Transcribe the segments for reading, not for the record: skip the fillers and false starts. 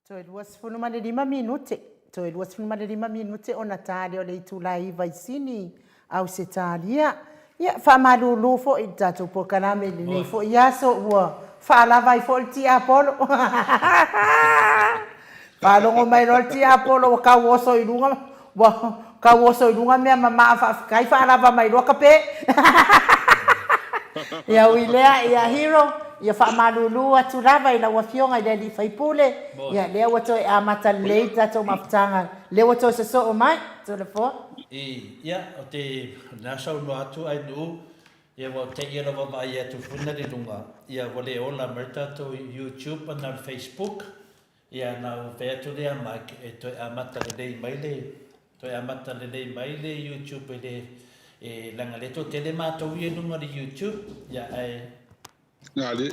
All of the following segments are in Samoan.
Toe 25 minute, toe 25 minute ona ta lea o le itula e 9 i Sini, Ausetalia. Ia, faamalulu foi i le tatou polokalame i lenei foi aso, ua faalava ai foi le tiapolo. Faalogo mai loa le tiapolo ua tau oso i luga, ua tau oso i luga mea mamaa faafetai, faalava mai loa kape. Ia ui lea, ia Hero, ia faamalulu atu lava i lau Afioga i le alii faipule, ia lea ua toe amata lelei le tatou mafutaga, lea ua toe sosoo mai, Toleafoa. I, ia, o te, o lena saunoa atu Ainuu, ia ua te ia lau vaavaai atu foi na le luga, ia ua le ola mai le tatou YouTube ma na le Facebook, Ia, na ou fai atu lea Mike e toe amata lelei mai le, toe amata lelei mai le YouTube e le, e leaga lea toatele matou ia i luga o le YouTube, ia ae Ngale.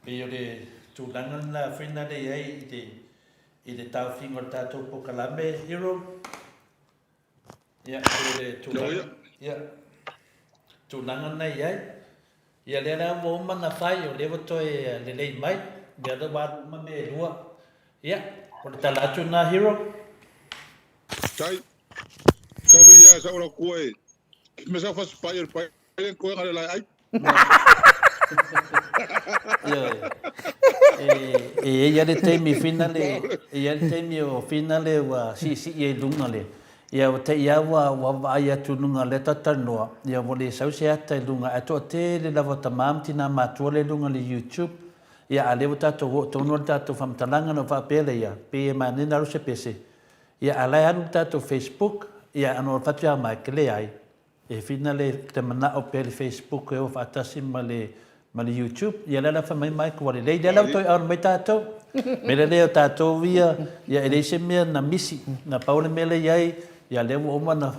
pei o le tulaga lena foi na le i ai i le, i le taofiga o le tatou polokalame Hero. Ia, pei o le tulaga, ia, tulaga lena e i ai. Ia, lea la ua uma ona fai, o lea ua toe lelei mai, ia lea ua alu uma mea e lua. Ia, o le tala atu lena Hero. Tai, kau ia sa ora kue. Me sa fas pai el pai le koe ngale lai ai. Ioe. E, e i ai le taimi finale, e i ai le taimi o finale ua siisii ai i luga le, ia ua te i a ua, ua vaai atu i luga lea talatalanoa, ia ua le sau se ata i luga, ae toatele lava o tama ma tina matua lea i luga o le YouTube, ia a lea ua tatou oo tonu lava le tatou faamatalaga ona ou faapea lea, ia, pei e manaia ona alu se pese, ia a la e alu le tatou Facebook, ia ona ou fatu ia Mike, leai, E whina le te manao pea le Facebook e o faatasi ma le ma le YouTube. Ia lea la fai mai Mike ua lelei. Lea la ua toe alu mai tatou. Mea lelei o tatou ia, ia e leai se mea na misi. Na pau le mea lea i ai, ia lea ua uma na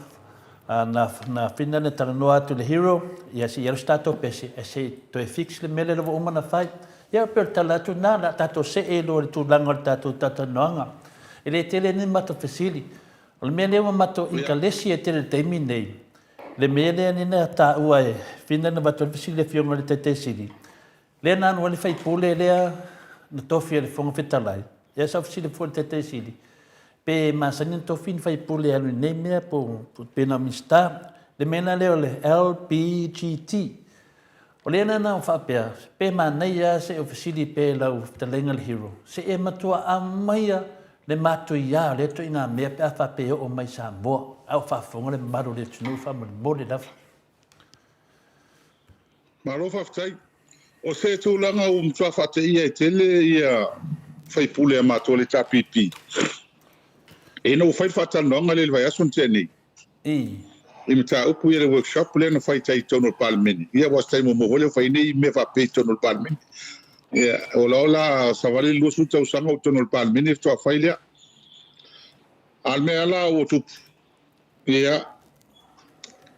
na na whina na talanoa atu le hero, ia se i alu se tatou pese, e se i toe fix le mea lea ua uma na fai. Ia pei o le tala atu lena, o le a tatou see loa i le tulaga o le tatou talatalanoaga. E le tele ni matou fesili. O le mea lea ua matou ikalesi e tele i le taimi nei, le mea lea na taua e Fina na avatu ai le fesili i le Afioga i le Taitaisili, lea na alu ai le faipule lea na tofi e le Fofoga Fetalai. Ia sa ou fesili foi i le Taitaisili, pe masani ona tofi ni faipule e alu i nei mea po o pe na o Minisita. Le mea la lea o le LPGT. O lea la na ou faapea, pe manaia lava se i ou fesili pea i lau fetalaiga le Hero, se i e matua aumaia le matuia o lea ituaiga mea pe a faapea e oo mai i Samoa, a o faafofoga le mamalu o le atunuu faamolemole lava. Malo faafetai. O se tulaga ua matua faateia ai tele ia faipule a matou a le HRPP, ina ua fai le faatalanoaga lea i le vaiaso na tea nei, I. I mataupu ia le workshop lea na fai tai i totonu o le Palemene. Ia aua o se taimi muamua foi lea ua fai ai nei mea faapea i totonu o le Palemene. Ia, o la o la savali le 20 tausaga o totonu o le Palemene faatoa fai lea. A o le mea la ua tupu, ia,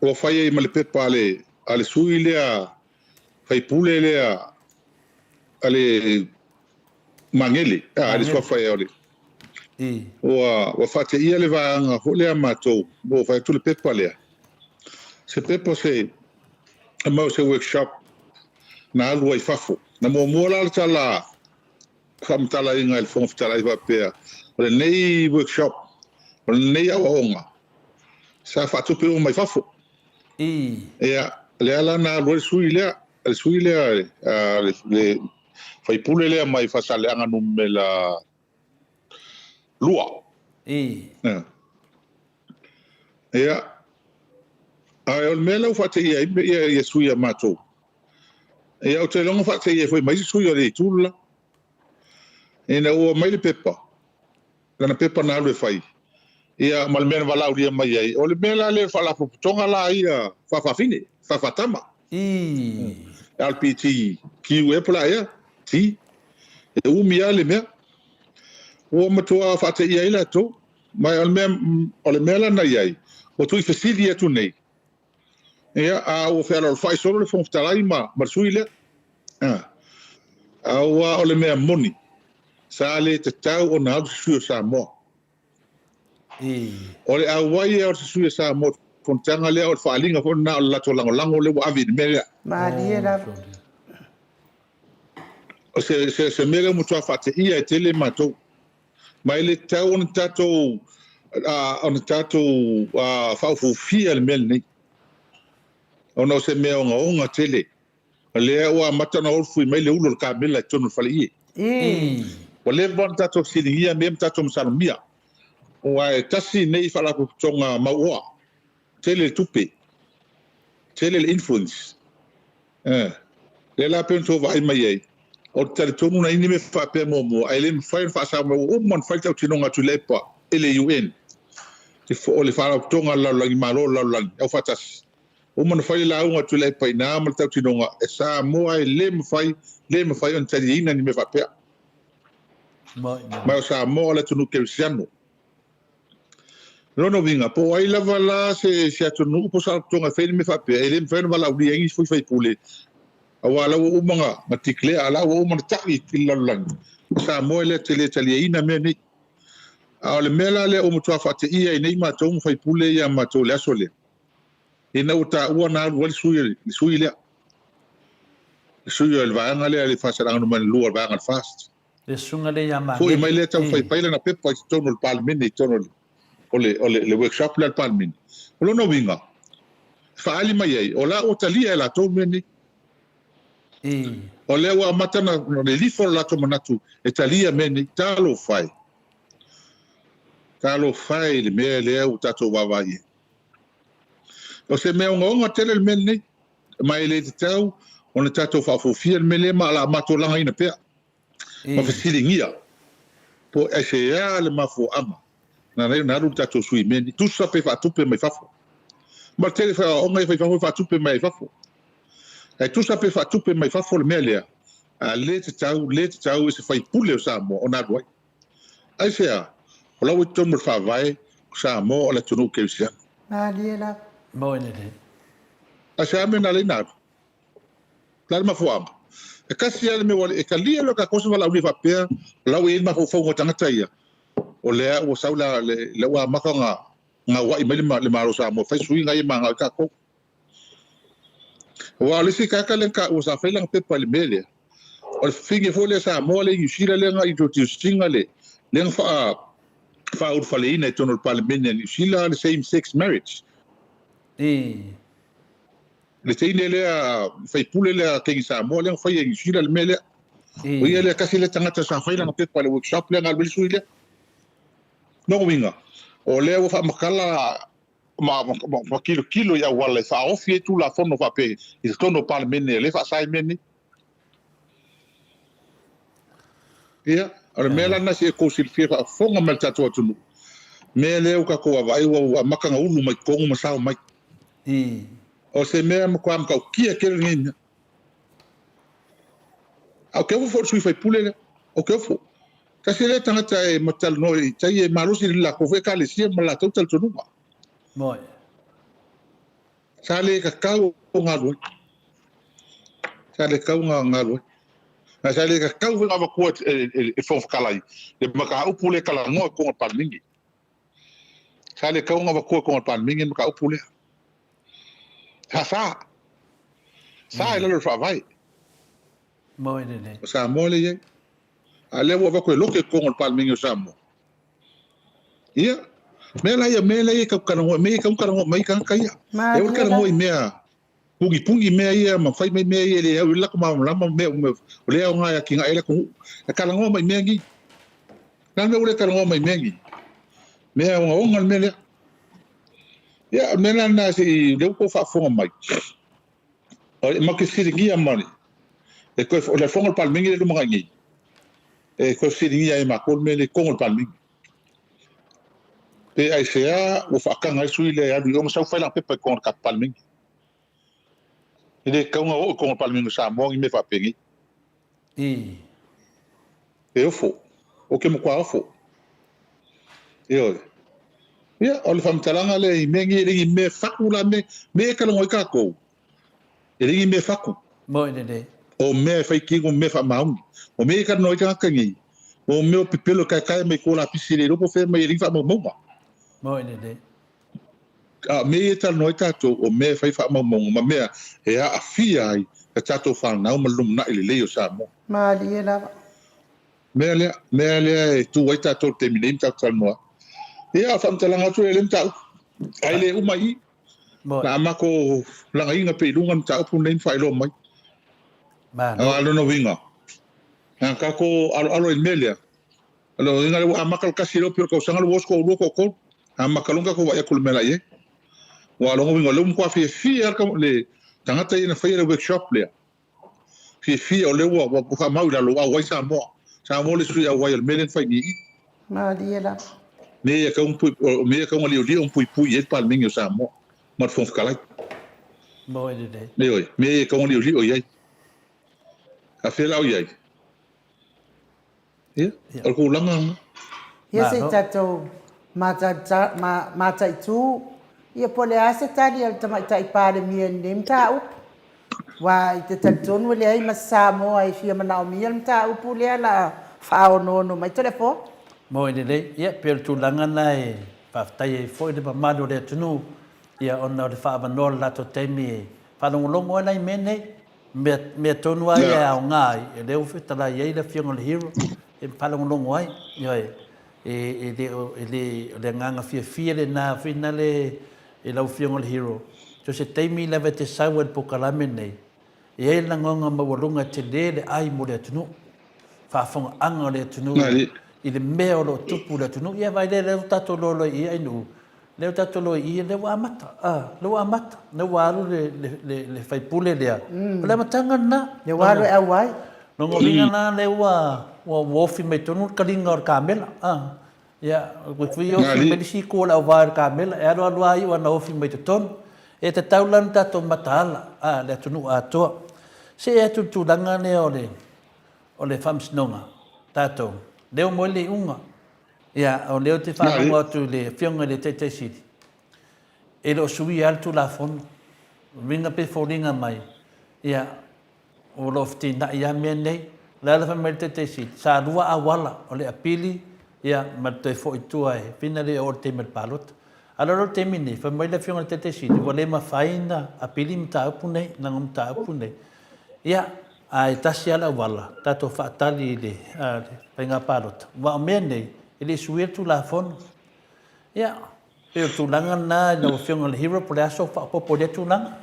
ua fai ai ma le pepa a le, a le sui lea, faipule lea, a le Magele, a, le suafa ea o le. Ua, ua faateia le vaega foi lea a matou, ua fai atu le pepa lea. Se pepa se, ma o se workshop na alu ai i fafo. Na muamua la le tala faamatalaina e le Fofoga Fetalai faapea, o lenei workshop, o lenei aoaoga, sa faatupe uma mai fafo. Ia, lea la na alu ai le sui lea, le sui lea, le faipule lea mai Faasaleleaga numera 2. Ia, ae o le mea lea ua faateia ai ia sui a matou, ia ou te iloa na faateia ai foi ma isi sui o le itu le la. Ina ua aumai le pepa, lana pepa na alu e fai, ia ma le mea na valaaulia mai ai, o le mea la lea o le faalapotopotoga la ia faafaafine, faafaatama. LPTQ ea po o le a ea, T, e umi lava le mea. Ua matua faateia ai latou. Ma o le mea, o le mea la na i ai, ua tuuifesili atu nei, ia, a ua fealoalofai solo le Fofoga Fetalai ma, ma le sui lea. A, aua o le mea moni, sa le tatau ona alu se sui o Samoa. O le auai ea o se sui o Samoa i le fonotaga lea, o le faaaliga foi lena o le latou lagolago lea ua ave i le mea lea. Malie lava. O se, se, se mea lea ua matua faateia e tele matou. Ma e le tatau ona tatou ona tatou faaofoofia le mea lenei, ona o se mea ogaoga tele. O lea ua amata ona olofui mai le ulu o le kamela i totonu o le faleie. Ua leva ona tatou fesiligia mea ma tatou masalomia, aua e tasi lenei faalapotopotoga mauoa, tele le tupe, tele le influence. Eh, lea la pei ona outou vaai mai ai, o le talitonu na i ai ni mea faapea muamua, ae le mafai ona faasao mai, ua uma ona fai le tautinoga a Tuilaepa e le UN, o le Faalapotopotoga a le Lalolagi, Malo o le Lalolagi Aufaatasi. Ua uma ona fai le lauga a Tuilaepa i ina ma le tautinoga, e Samoa e le mafai, le mafai ona taliaina ni mea faapea. Ma o Samoa o le atunuu kerisiano. O lona uiga, po o ai lava la se se atunuu po o se faalapotopotoga e fai le mea faapea, e le mafai ona valaaulia ai nisi foi sui usufono, aua o la ua uma ona declare, o la ua uma ona ta'i i le lalolagi, o Samoa e le taliaina mea nei. A o le mea la lea ua matua faateia ai nei matou ma sui usufono ia matou i le aso lea, ina ua taua na alu ai le sui, le sui lea, le sui o le vaega lea, le Faasaleleaga numera 2 o le vaega o le FAST. Le susuga lea ia Foi Magele. mai lea taumafai fai lana pepa i totonu o le Palemene, i totonu o le, o le, le workshop lea a le Palemene. O lona uiga, e faaali mai ai, o la ua talia e latou mea nei. O lea ua amata ona lelifo lo latou manatu e talia mea nei. Talofa e! Talofa e i le mea lea ua tatou vaavaai i ai. O se mea ogaoga tele le mea lenei, ma e le tatau ona tatou faaofoofia le mea lea, ma o le a matou lagaina pea ma fesiligia po o aisea le mafuaaga na ala ai ona alu le tatou sui i mea nei, tusa pe faatupe mai fafo. Ma le tele foi o aoaoga ia fai fafo e faatupe mai ai fafo. Ae tusa pe faatupe mai fafo le mea lea, a le tatau, le tatau i se faipule o Samoa ona alu ai. Aisea? O la ua i totonu o le Faavae o Samoa o le atunuu kerisiano. Malie lava. Maua lelei. Aisea mea na ala ai ona alu? O le a le mafuaaga? E tasi lava le mea ua e talia loa e tatou se valaaulia faapea, o la ua i ai le mafaufauga o tagata ia, o lea ua sau la, lea ua amata ona gauai mai le Malo o Samoa e fai suiga ia e manao ai tatou. Aua o le isi tagata lea na taua sa fai lana pepa i le mea lea, o le fafine foi lea Samoa lea i Niu Sila lea na introduce ina le, lea na faa, faaulufaleina i totonu o le Palemene a Niu Sila le same sex marriage. Le teine lea, faipule lea Keni Samoa lea na faia i Niu Sila le mea lea. O ia lea tasi lea tagata sa fai lana pepa i le workshop lea na alu ai le sui lea. Lona uiga, o lea ua faamatala ma, ma, ma, ma tilotilo i auala e faaofi ai Tulafono faapea i totonu o Palemene lea e faasa ai mea nei. Ia, o le mea la lena se i tou silafia faafofoga mai le tatou atunuu, mea lea ua tatou vaavaai ua ua amata ona ulu mai totonu ma sao mai. O se mea matua matautia tele lenei mea. A ou te ofo foi i le sui faipule lea, ou te ofo. Tasi lea tagata e matalanoa i tai e malosi i le latou foi ekalesia ma le latou talitonuga. Moi. Sa le tatau ona alu ai. Sa le tatau ona alu ai. Ma sa le tatau foi ona avatua e le Fofoga Fetalai le mataupu lea e talanoa i totonu o le Palemene. Sa le tatau ona avatua i totonu o le Palemene le mataupu lea. Sa sa. Sa i lalo o le Faavae. Moi lelei. O Samoa lea e i ai. A lea ua avatu e lote i totonu o le Palemene o Samoa. Ia, mea la ia, mea la ia e tau talanoa, mea ia e tau talanoa mai tagata ia. E aua le talanoa i mea punipuni mea ia ma fai mai mea ia e le au i le latou malamalama mea o lea e aoga e atinae ai le atunuu. E talanoa mai mea nei. O le a le mea ua le talanoa mai mea nei? Mea ogaoga le mea lea. Ia, o le mea la lena se i, lea ua outou faafofoga mai. E matou te fesiligia ma le, e toe, o le fono a le Palemene lea e lumanai nei, e toe fesiligia ai e matou le mea lea i totonu o le Palemene. Pe aisea ua faataga ai le sui usufono lea e alu i o ma sau fai lana pepa i totonu o le tatou Palemene. E le tatau ona oo i totonu o le Palemene o Samoa ni mea faapenei. E ofo. Ou te matua ofo. Ioe. Ia, o le faamatalaga lea i mea nei, e le ni mea fatu la mea, mea e talanoa ai tatou, e le ni mea fatu. Moi lelei. O mea e fai tino, mea faamaoni. O mea e talanoa ai tagata nei, o mea o pepelo e kaekae mai ko lapisi e le iloa po o fea mai e le ni faamaumauga. Moi lelei. A o mea ia e talanoa ai tatou, o mea e fai faamaumauga ma mea e aafia ai a tatou fanau ma le lumanai lelei o Samoa. Malie lava. Mea lea, mea lea e tu ai tatou i le taimi nei ma tatou talanoa ai. Ia, o le faamatalaga atu lea i lea mataupu. Ae le uma i i. Na a matou lagaina pea i luga le mataupu lenei ma faailoa mai. Malo. A o lona uiga, na tatou aloalo ai i le mea lea, o lona uiga lea ua amata le tasi loa pei o le tausaga lea ua 22 toatolu. Amata loa ona tatou vaai atu i le mea la i ai. Aua o lona uiga o lea ua matua fiafia lava le tagata ia na faia le workshop lea, fiafia o lea ua faamau i lalo ua auai Samoa. Samoa le sui auai o le mea lea na fai nei i i. Malie lava. Mea ia tatau o mea ia tatau ona liolio ma puipui i ai le Palemene o Samoa ma le Fofoga Fetalai. Moe lelei. Ioe, mea ia tatau ona liolio i ai. A fea la o i ai? Ia, o le tulaga lena. Ia se i tatou mataitu, ia po o le a se tali a le Tamaitai Palemia i lenei mataupu. Aua e te talitonu e leai ma se Samoa e fia manaomia le mataupu lea o le a faaonoono mai Toleafoa. Moe lelei. Ia, pei o le tulaga lena e faafetai ai foi le mamalu o le atunuu, ia ona o le faaavanoa o le latou taimi e faalogologo ai la i mea nei. Mea, mea tonu lava ia e aoga ai, o lea ua fetalai ai le Afioga i le Hero e faalogologo ai. Ioe, e, e le o, e le, o le agaga fiafia lena foi nale i lau Afioga i le Hero, so se taimi lava e te sau ai i le polokalame lenei, e i ai le lagona maualuga e tele le ai mo le atunuu, faafogaaga o le atunuu i le mea o lo o tupu i le atunuu. Ia vaai lea, lea ua tatou iloa i i Ainuu, lea ua tatou iloa i i, lea ua amata, a, lea ua amata, lea ua alu le, le, le, le faipule lea. O le amataga lena. Lea ua alu e auai. Lona uiga la lea ua, ua, ua ofi mai tonu le kaliga o le kamela, a. Ia, ua fui ofi mai le isi itu o le auvaa i le kamela, e alu alu lava iu ana ofi mai totonu. E tatau la ona tatou mataala, a, le atunuu atoa. See atu i le tulaga lea o le, o le Faamasinoga, tatou, lea ua moe le iuga. Ia, o lea ou te faalogo atu i le Afioga i le Taitai Sili, e le o suia lava le Tulafono. O uiga pe foliga mai, ia, o lo o feteenai lava mea nei. O le ala fai mai le Taitai Sili, sa lua auala, o le apili, ia, ma le toe foi i tua e fina le oo i le taimi o le palota. A o le taimi nei, fai mai le Afioga i le Taitai Sili, ua le mafai ona apili mataupu nei, leaga o mataupu nei. Ia, Ae tasi lava le auala, tatou faatali i le faiga palota, aua o mea nei, e le i suia le Tulafono. Ia, pei o le tulaga lena i lau Afioga i le Hero, po o le a sou faaopoopo i lea tulaga?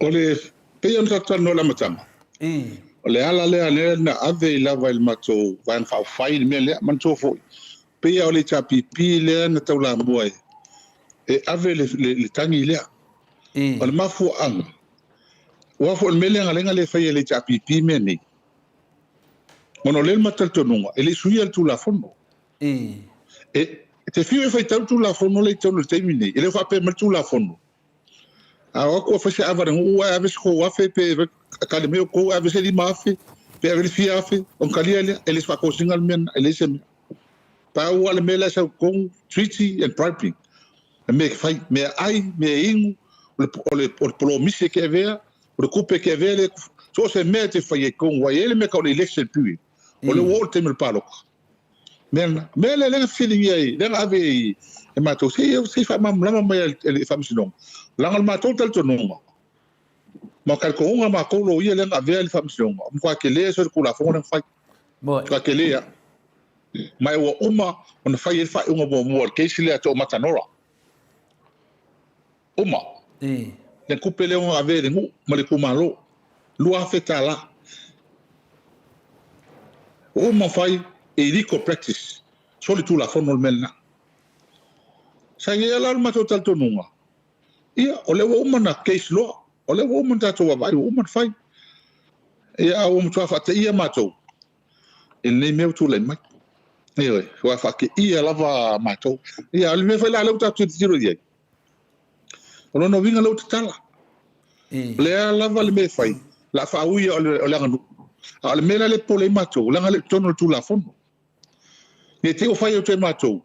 O le, pei ona tatou talanoa i le amataga, o le ala lea lea na ave ai lava i le matou Vaega Faaupufai le mea lea. Manatua foi, pei lava o le HRPP lea na taulamua e ave le tagi lea. O le mafuaaga, Aua foi o le mea lea na ala ai ona le faia e le HRPP mea nei, ona o lea le matou talitonuga e le i suia le Tulafono. E te fiu e faitau le Tulafono lea i totonu i le taimi lenei, e le o faapea mai le Tulafono, a o atu e fai se ava a le nuu ae ave se 3000 pe tali mai outou ae ave se 5000 pe ave le fia afe, ona talia lea, e le o se faatosina le mea lena, e leai se mea. Pau lava le mea la e sau i totonu, treaty and bribing. Le mea e fai, mea ai, mea inu, o le, o le, o le polomisi e te avea, o le tupe e te avea le, so o se mea e te fai ai totonu, aua e i ai le mea tau o le election period, o lea ua oo le taimi o le palota. Mea lena. Mea lea lea na fesiligia ai, lea na ave ai e matou, se i, se i faamalamalama mai e le Faamasinoga. Leaga o le matou talitonuga, ma talitonuga matou loia lea na avea i le Faamasinoga, ua matua tele solo le Tulafono lea na fai. Matua tele lava. Ma ua uma ona fai ai le faaiuga muamua o le case lea a Toomata Nora. Uma. Le tupe lea ua avea i le nuu ma le itumalo. $2,000. Ua uma ona fai e illegal practice. Soli tulafono le mea lena. Sa i ai la le matou talitonuga, ia o lea ua uma ona case loa. O lea ua uma ona tatou vaavaai, ua uma ona fai. Ia a ua matua faateia matou i lenei mea ua tulai mai. Ioe, ua faateia lava matou. Ia, o le mea foi la lea ua tatou tilotilo i ai, o lona uiga lea ua tatala. O le a lava le mea e fai, o le a faaui o le aganuu. A o le mea la lea e popole ai matou, leaga e le o i totonu o le Tulafono. Ne i te i ua fai atu e matou,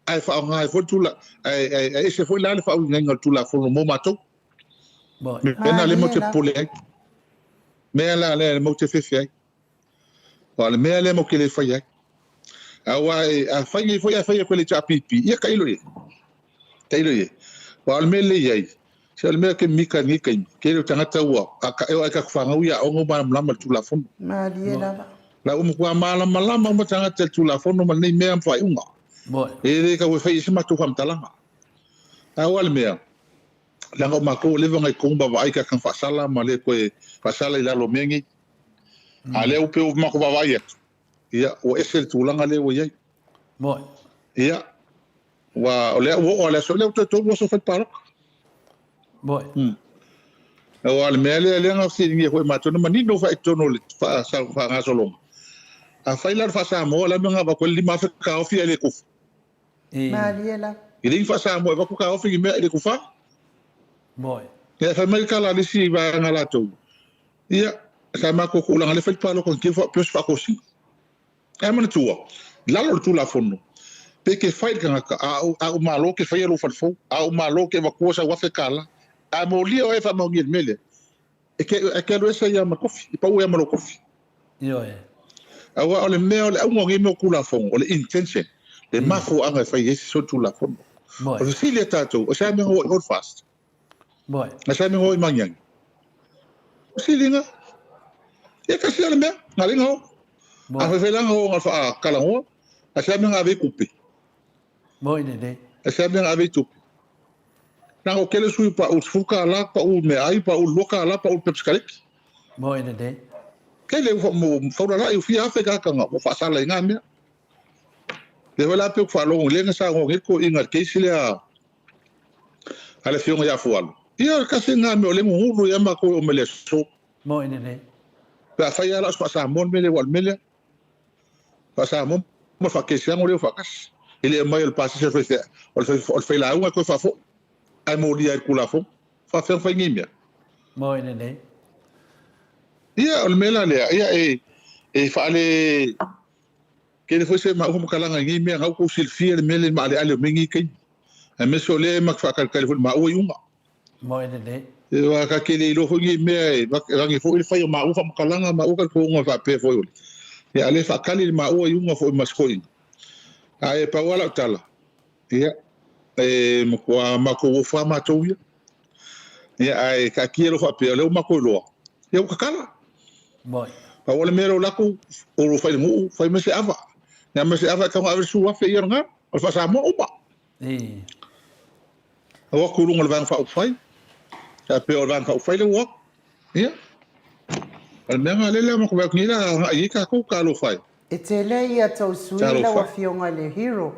ae faaaoga ai foi le tula, ae ese foi la le faauigaina o le Tulafono mo matou. Mea lena lea matou te popole ai. Mea la lea matou te fefe ai. Aua o le mea lea matou te le faia ai. Aua a fai nei foi ae fai atu e le HRPP, ia tailo i ai. Tailo i ai. Aua o le mea lea e i ai, se o le mea ou te mimita ai i lenei taimi, tele o tagata ua, a e oo lava i tatou fanau ia aoga ua malamalama i le Tulafono. Malie lava. La ua matua malamalama uma tagata i le Tulafono ma lenei mea ma faaiuga. E le tau e fai i ai se matou faamatalaga. A o a le mea, leaga o matou ua leva ona i totonu ma vaai i tagata faasala ma le toe faasala i lalo o mea nei. A o lea ua pei ua matou vaavaai atu, ia, ua ese le tulaga lea ua i ai. Ia, ua, o lea ua oo lava i le aso lea ua toe 3 aso fai le palota. Aua o le mea lea, lea na fesiligia foi e matou, na manino foi i totonu o le faagasologa. Afai la o le faa-Samoa, o le a le mea na avatu ai le $5,000 taofi ae le tufa? Malie lava. E le i faa-Samoa e avatu taofi ni mea ae le tufa. Ia, fai mai le tala a le isi vaega a latou, ia, sa matou tulaga lea fai le palota na faapea o se faatosina. Ae manatua, i lalo o le Tulafono, pe te fai i le tagata, a ou malo te faia lou fale fou, a ou malo te avatua sau $1,000, a molia oe e faamaonia i le mea lea, e te alu ese ai lava ma le tofi, e pau ai lava ma lou tofi. Ioe. Aua o le mea, o le auga o nei mea o Tulafono, o le intention, le mafuaaga e fai ai se solitulafono. O le fesili a tatou, o se a mea na o i hold fast? A se a mea na o i Magiagi? O fesiliga. Ia tasi lava le mea, na ala ai ona o. A faifai la na o na o le faatalanoa, a se a mea na ave ai tupe? A se a mea na ave ai tupe? Leaga o tele sui pau $10, pau meaai, pau $2, pau pepa sikaleki. Tele ua faulalai ua fia afe tagata ua faasala i na mea. Lea foi la pei ou te faalogo lea na saunoa nei le toeaina i le case lea a le afioga ia Fualu. Ia o le tasi lena mea o lea e gugulu ai lava matou e oo mai le aso. Pe a fai lava la o se faa-Samoa le mea lea, aua o le mea lea, faa-Samoa ma le faa-kerisiano lea ua faatasi. E le aumai o le pasese o le faifeau, o le failauga e toe faafoi, ae molia ai i le Tulafono. E faapefea ona fai nei mea? Ia, o le mea la lea, ia e faale... Tele foi se maua faamatalaga i nei mea, na ua outou silafia le mea lea i le maaleale o mea nei taimi. Aemaise o lea e ma te faatalitali foi i le maua iuga. Aua ta te le iloa foi nei mea e lagi foi le fai o maua faamatalaga, maua talitonuga faapea foi o le, ia a o lea e faatali le maua iuga foi ma si toeaina. Ae pau lava lau tala, ia, e matua matou ofa lava matou ia. Ia, ae taatia loa faapea, o lea ua matou iloa, ia ua tatala. Pau lava le mea lea o latou, o lo fai i le nuu, fai mai se ava. Ia mai se ava e tatau ona ave le $10,000 ia lena, o le faa-Samoa uma. O atu i luga o le Vaega Faaupufai, faapea o le Vaega Faaupufai lea ua o atu. Ia, o le mea lena lea la matou vaai atu nei la agai i ai tatou, talofa e. E tele ia tou sui lau afioga i le Hero.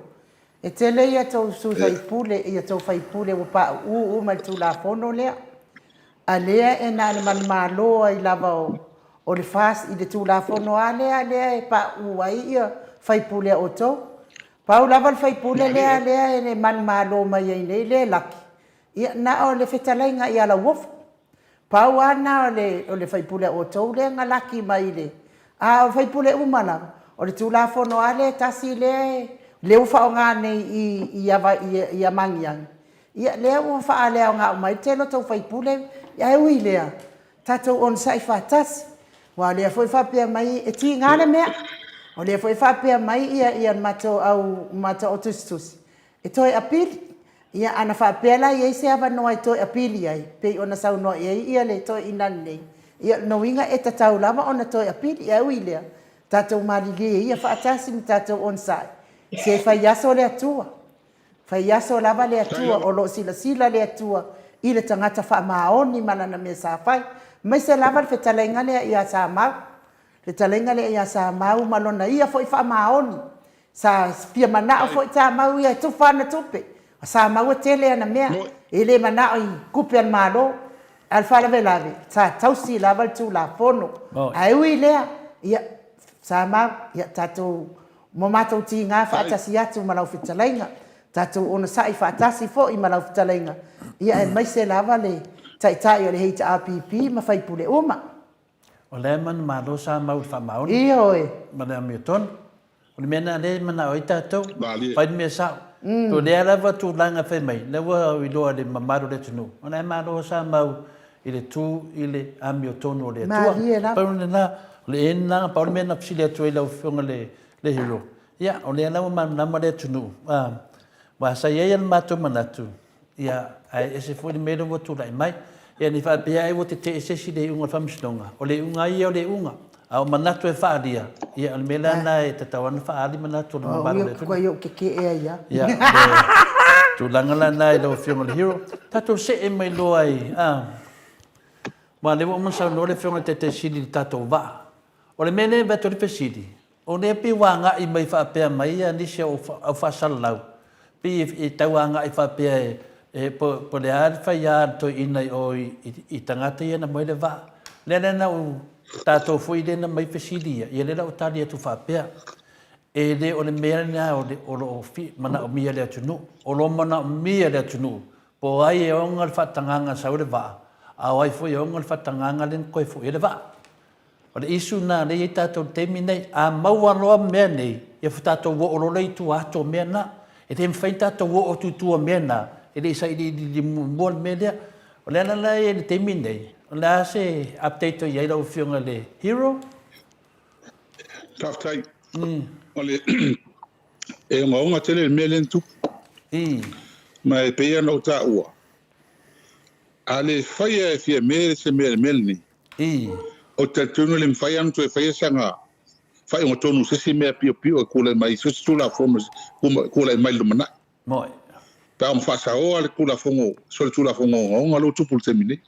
E tele ia tou sui faipule, ia tou faipule ua pauu uma i le Tulafono lea. A lea e na o le manumalo ai lava o le FAST i le Tulafono lava lea lea e pauu ai ia faipule a outou. Pau lava le faipule lea lea e manumalo mai ai nei lea e laki, ia na o le fetalaiga ia Lauofo. Pau lava lena o le o le faipule a outou lea na laki mai i le, a o faipule uma lava, o le Tulafono lava lea e tasi lea lea ua faaaoga nei i i i Magiagi, ia lea ua faaleaoga uma ai le tele o tou faipule, ae ui i lea, tatou onosai faatasi. Aua o lea foi e faapea mai, e tiga le mea, o lea foi e faapea mai ia ia le matou au matou au tusitusi, e toe apili. Ia ana faapea la e i ai se avanoa e toe apili ai, pei ona saunoa i ai ia le toeaina lenei, ia o lona uiga e tatau lava ona toe apili. Ae ui i lea, tatou malilie ia faatasi ma tatou onosai, se fai aso le Atua. Fai aso lava le Atua, o lo o silasila le Atua i le tagata faamaoni ma lana mea sa fai. Aemaise lava le fetalaiga lea ia Samau, fetalaiga lea ia Samau ma lona ia foi faamaoni. Sa fia manao foi Samau ia e tufa ana tupe, a Samau e tele ana mea, e le manao i tupe a le Malo. A o le faalavelave, sa tausi lava le Tulafono. Ae ui i lea, ia, Samau, ia tatou ma matou tiga faatasi atu ma lau fetalaiga, tatou onosai faatasi foi ma lau fetalaiga, ia aemaise lava le Taitai o le HRPP ma sui usufono uma. O lea e manumalo sa mau i le faamaoni. Ioe. Ma le amiotonu. O le mea lena lea e manao ai tatou, fai le mea sao. O lea lava tulaga fai mai, lea ua iloa e le mamalu o le atunuu, o la e malo sa mau i le tu i le amiotonu o le Atua. Malie lava. Pau lena, o le lena, pau le mea na fesili atu ai lau Afioga i le Hero. Ia, o lea la ua malamalama le atunuu, aua sa i ai le matou manatu, ia, ae ese foi le mea lea ua tulai mai. Ia, ne i faapea ai ua tetee se isi i le iuga o le Faamasinoga, o le iuga lava ia o le iuga. A o manatu e faaalia, ia o le mea lea na e tatau lava ona faaali manatu o le mamalu o le atunuu. Kua iou keke'e ai a. Ia, o le tulaga la lena i lau Afioga i le Hero. Tatou see mai loa i, a, aua o lea ua uma ona saunoa le Afioga i le Taitai Sili i le tatou vaa. O le mea lea e avatu ai le fesili, o lea pei ua agai mai faapea mai nisi o au faasalalau, pei e tau agai faapea e po o le a le faia a le toeaina i o i tagata ia na aumai le vaa. Lea la na ou, tatou foi lea na aumai fesili ia, ia lea la ua tali atu faapea, e le o le mea lena o lo o manaomia e le atunuu. O lo o manaomia e le atunuu po o ai e ona le faatagaga na sau ai le vaa, a o ai foi e ona le faatagaga lea na toe foi ai le vaa. O le issue lena lea e i ai tatou i le taimi lenei. A maua loa mea nei, ia faatoa tatou oo loa lea i tua atu o mea na. E le mafai ona tatou oo atu i tua o mea na, e le i sailiili muamua le mea lea. O le ala la e i ai i le taimi lenei, o le a se update o i ai lau Afioga i le Hero? Faafetai. O le e ogaoga tele le mea lea na tupu. Ma e pei ona ou taua, a le faia e Fiame se mea i le mea lenei, Ou te talitonu e le mafai lava ona toe faia sana faaiuga tonu i se isi mea piopio e tulai mai, se isi Tulafono e tulai mai i le lumanai. Moe. Pe a ono faasaoa le Tulafono, solitulafono ogaoga lea ua tupu i le taimi nei.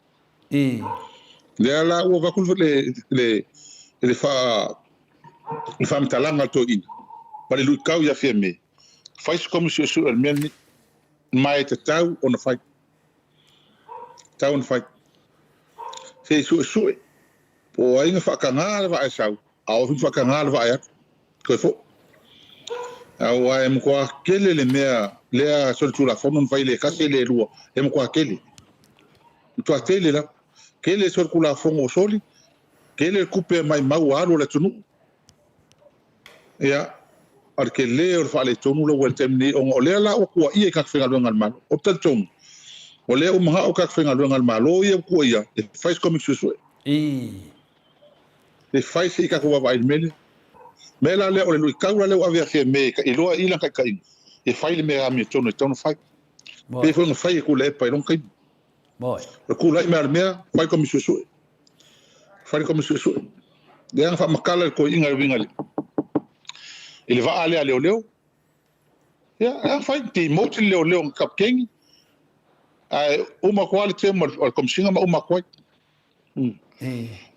Lea la ua avatu le, le, le, faa, le faamatalaga a le toeaina ma le luitau ia Fiame, fai se Komisi Suesue o le mea lenei, ma e tatau ona fai. Tatau ona fai. Se i suesue po o ai na faataga le vaa e sau, a o ai foi na faataga le vaa e alu. Toe foi. Aua e matua tele le mea lea solitulafono na fai le tasi le lua, e matua tele. Matua tele lava. Tele solitulafono o soli, tele le tupe maimau ua alu a le atunuu. Ia, o le tele o le faaletonu lea ua i le taimi nei, ona o lea la ua tuuaia i tagata faigaluega a le Malo. Ou te talitonu, o lea ua manao tagata faigaluega a le Malo ia ua tuuaia e fai se Komiti Suesue. E fai se i tatou vaavaai i le mea lea. O le mea la lea, o le luitau la lea ua ave ia Fiame e iloa i lana taitaiga, e fai le mea amiotonu e tatau ona fai. Pei foi ona fai e Tuilaepa i lona taimi. O le tulai mai o le mea, fai le Komisi Suesue. Fai le Komisi Suesue. Lea na faamatala le toeaina e uiga i le vaa lea a leoleo. Ia, lea fai, demote le leoleo na kapikeni, ae uma atu lava le term o le Komesina ma uma atu ai.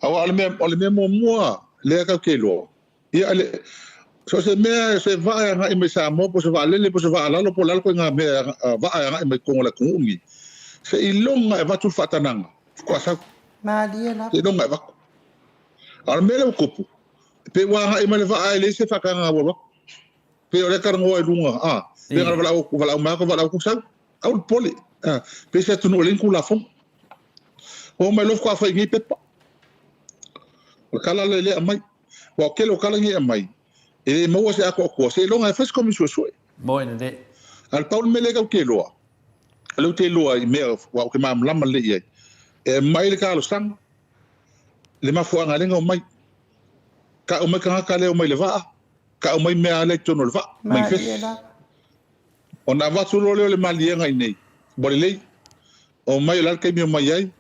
Aua o le mea, o le mea muamua lea tatou te iloa, ia, le, so o se mea, se vaa e agai mai Samoa, po o se vaalele, po o se vaa lalo, po o le a le ituaiga mea, vaa e agai mai totonu o le atunuu lenei, seiloga e avatu le faatanaga, faatoa sau. Malie lava. Seiloga e avatu. A o le mea lea ua tupu, pei ua agai mai le vaa e leai se faatagaga ua alu atu. Pei o lea e talanoa i luga, a, pei na valaau, valaau mai atu, valaau atu, sau. Aua le popole. A, pei se atunuu e leai ni Tulafono. Oo mai loa faatoa fai nei pepa. O le tala lea e aumai. Aua o le tele o tala nei e aumai, e le maua se atoatoa, seiloga e fai se Komisi Suesue. Moe lelei. A o le pau le mea lea tatou te iloa, o lea ou te iloa i mea aua ou te malamalama lelei i ai, e aumai le talosaga, le mafuaaga lea na omai. Tau mai tagata lea e omai i le vaa, tau mai mea lea i totonu o le vaa, manifest. Ona avatu loa lea o le maliega i inei, ua lelei, omai o le a le taimi e omai ai,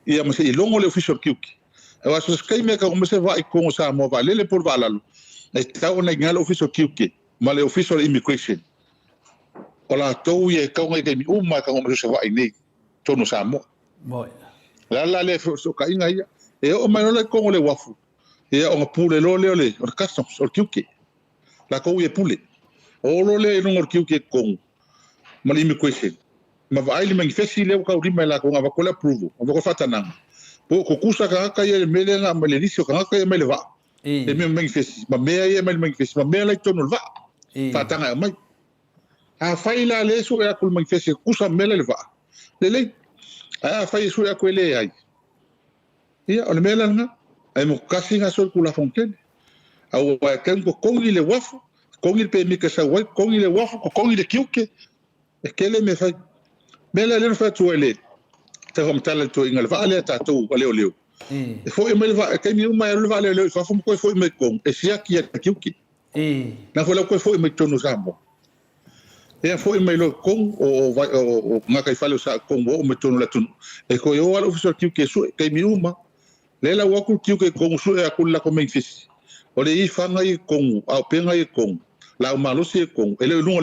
ia ma se i logo le Ofisa o le Tiute. Aua so o se taimi e tau mai se vaa i totonu o Samoa, vaalele po o le vaa lalo, e tatau ona i ina le Ofisa o le Tiute ma le Ofisa o le Immigration. O latou ia e tatau ona i taimi uma e tau mai so o se vaa i inei i totonu o Samoa. O le ala la lea fesootaiga ia. E oo mai loa la i totonu o le uafu, ia ona pule loa lea o le Customs, o le Tiute. Latou ia e pule. O loa lea i luga o le tiute i totonu ma le immigration ma vaai le manifesi lea ua taulima e latou na avatu ai le approval, avatu ai le faatanaga. Po o tutusa tagata ia i le mea lea na aumai le lisi o tagata ia e aumai le vaa, le mea manifesi ma mea ia e aumai le manifesi ma mea la i totonu o le vaa, faataga e aumai. Afai la lea e sue atu le manifesi e tutusa ma mea la i le vaa, lelei. Ae afai e sue atu e leai, Ia, o le mea la lena, e motu-tasi na solitulafono tele. Aua e tatau ona totogi le uafu, totogi le pemita e sau ai, totogi le uafu, totogi le tiute, e tele mea e fai. O le mea lea lea na fai atu ai le tau faamatala i le toeaina i le vaa lea a tatou a leoleo, e foi mai le vaa, e taimi uma e alu le vaa a leoleo i fafo ma toe foi mai i totonu, e siaki e le tiute. Na foi la ua toe foi mai i totonu o Samoa. Ea foi mai loa i totonu o gataifale o Sa totonu ua oo mai totonu o le atunuu. E toe o lava le Ofisa o le Tiute e sue, taimi uma. Lea la ua o atu le tiute i totonu sue atu le latou manifest. O le i faga ia i totonu, a o pega ia i totonu, laau malosi ia i totonu, e le o i luga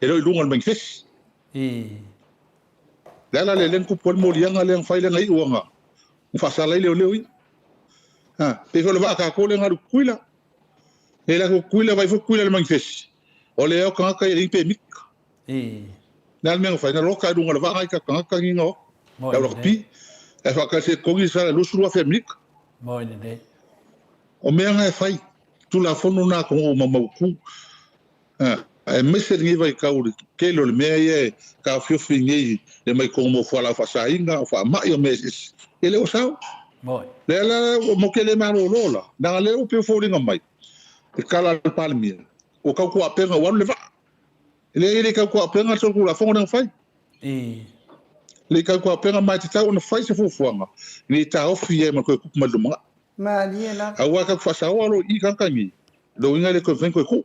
e le o i luga o le manifest. Le ala lea lea na tupu ai le moliaga lea na fai lea na iu ina faasala ai leoleo ia. Ha, pei foi o le vaa a tatou lea na alu i Tutuila. E alu atu Tutuila, vaai foi Tutuila i le manifest, o le o tagata ia e leai ni pemita. Le a le mea na fai? Na loka i luga o le vaa nai tagata ni na o le au lakapi. Ae faatasi e totogi le sala e 22,000 Amerika. O mea na e fai, Tulafono na atonu ua maumautu. Aemaise lenei vaitau i le tele o le mea ia e taofiofi nei le mai totonu mo fualaau faasaina, o faamai, o mea eseese, e le o sao. Lea la ua matou te le malolo la, leaga lea ua pei e foliga mai le tala a le Palemia, ua tautuaupega ua alu le vaa. E leai e le tautuaupega le solitulafono lea na fai. E le tautuaupega ma e tatau ona fai se fuafuaga ina ia taofi ai ma toe tupu mai i le lumanai. Malie lava. Aua tatou te faasaoa loa i i tagata nei, lona uiga e le toe mafai ona toe tuu.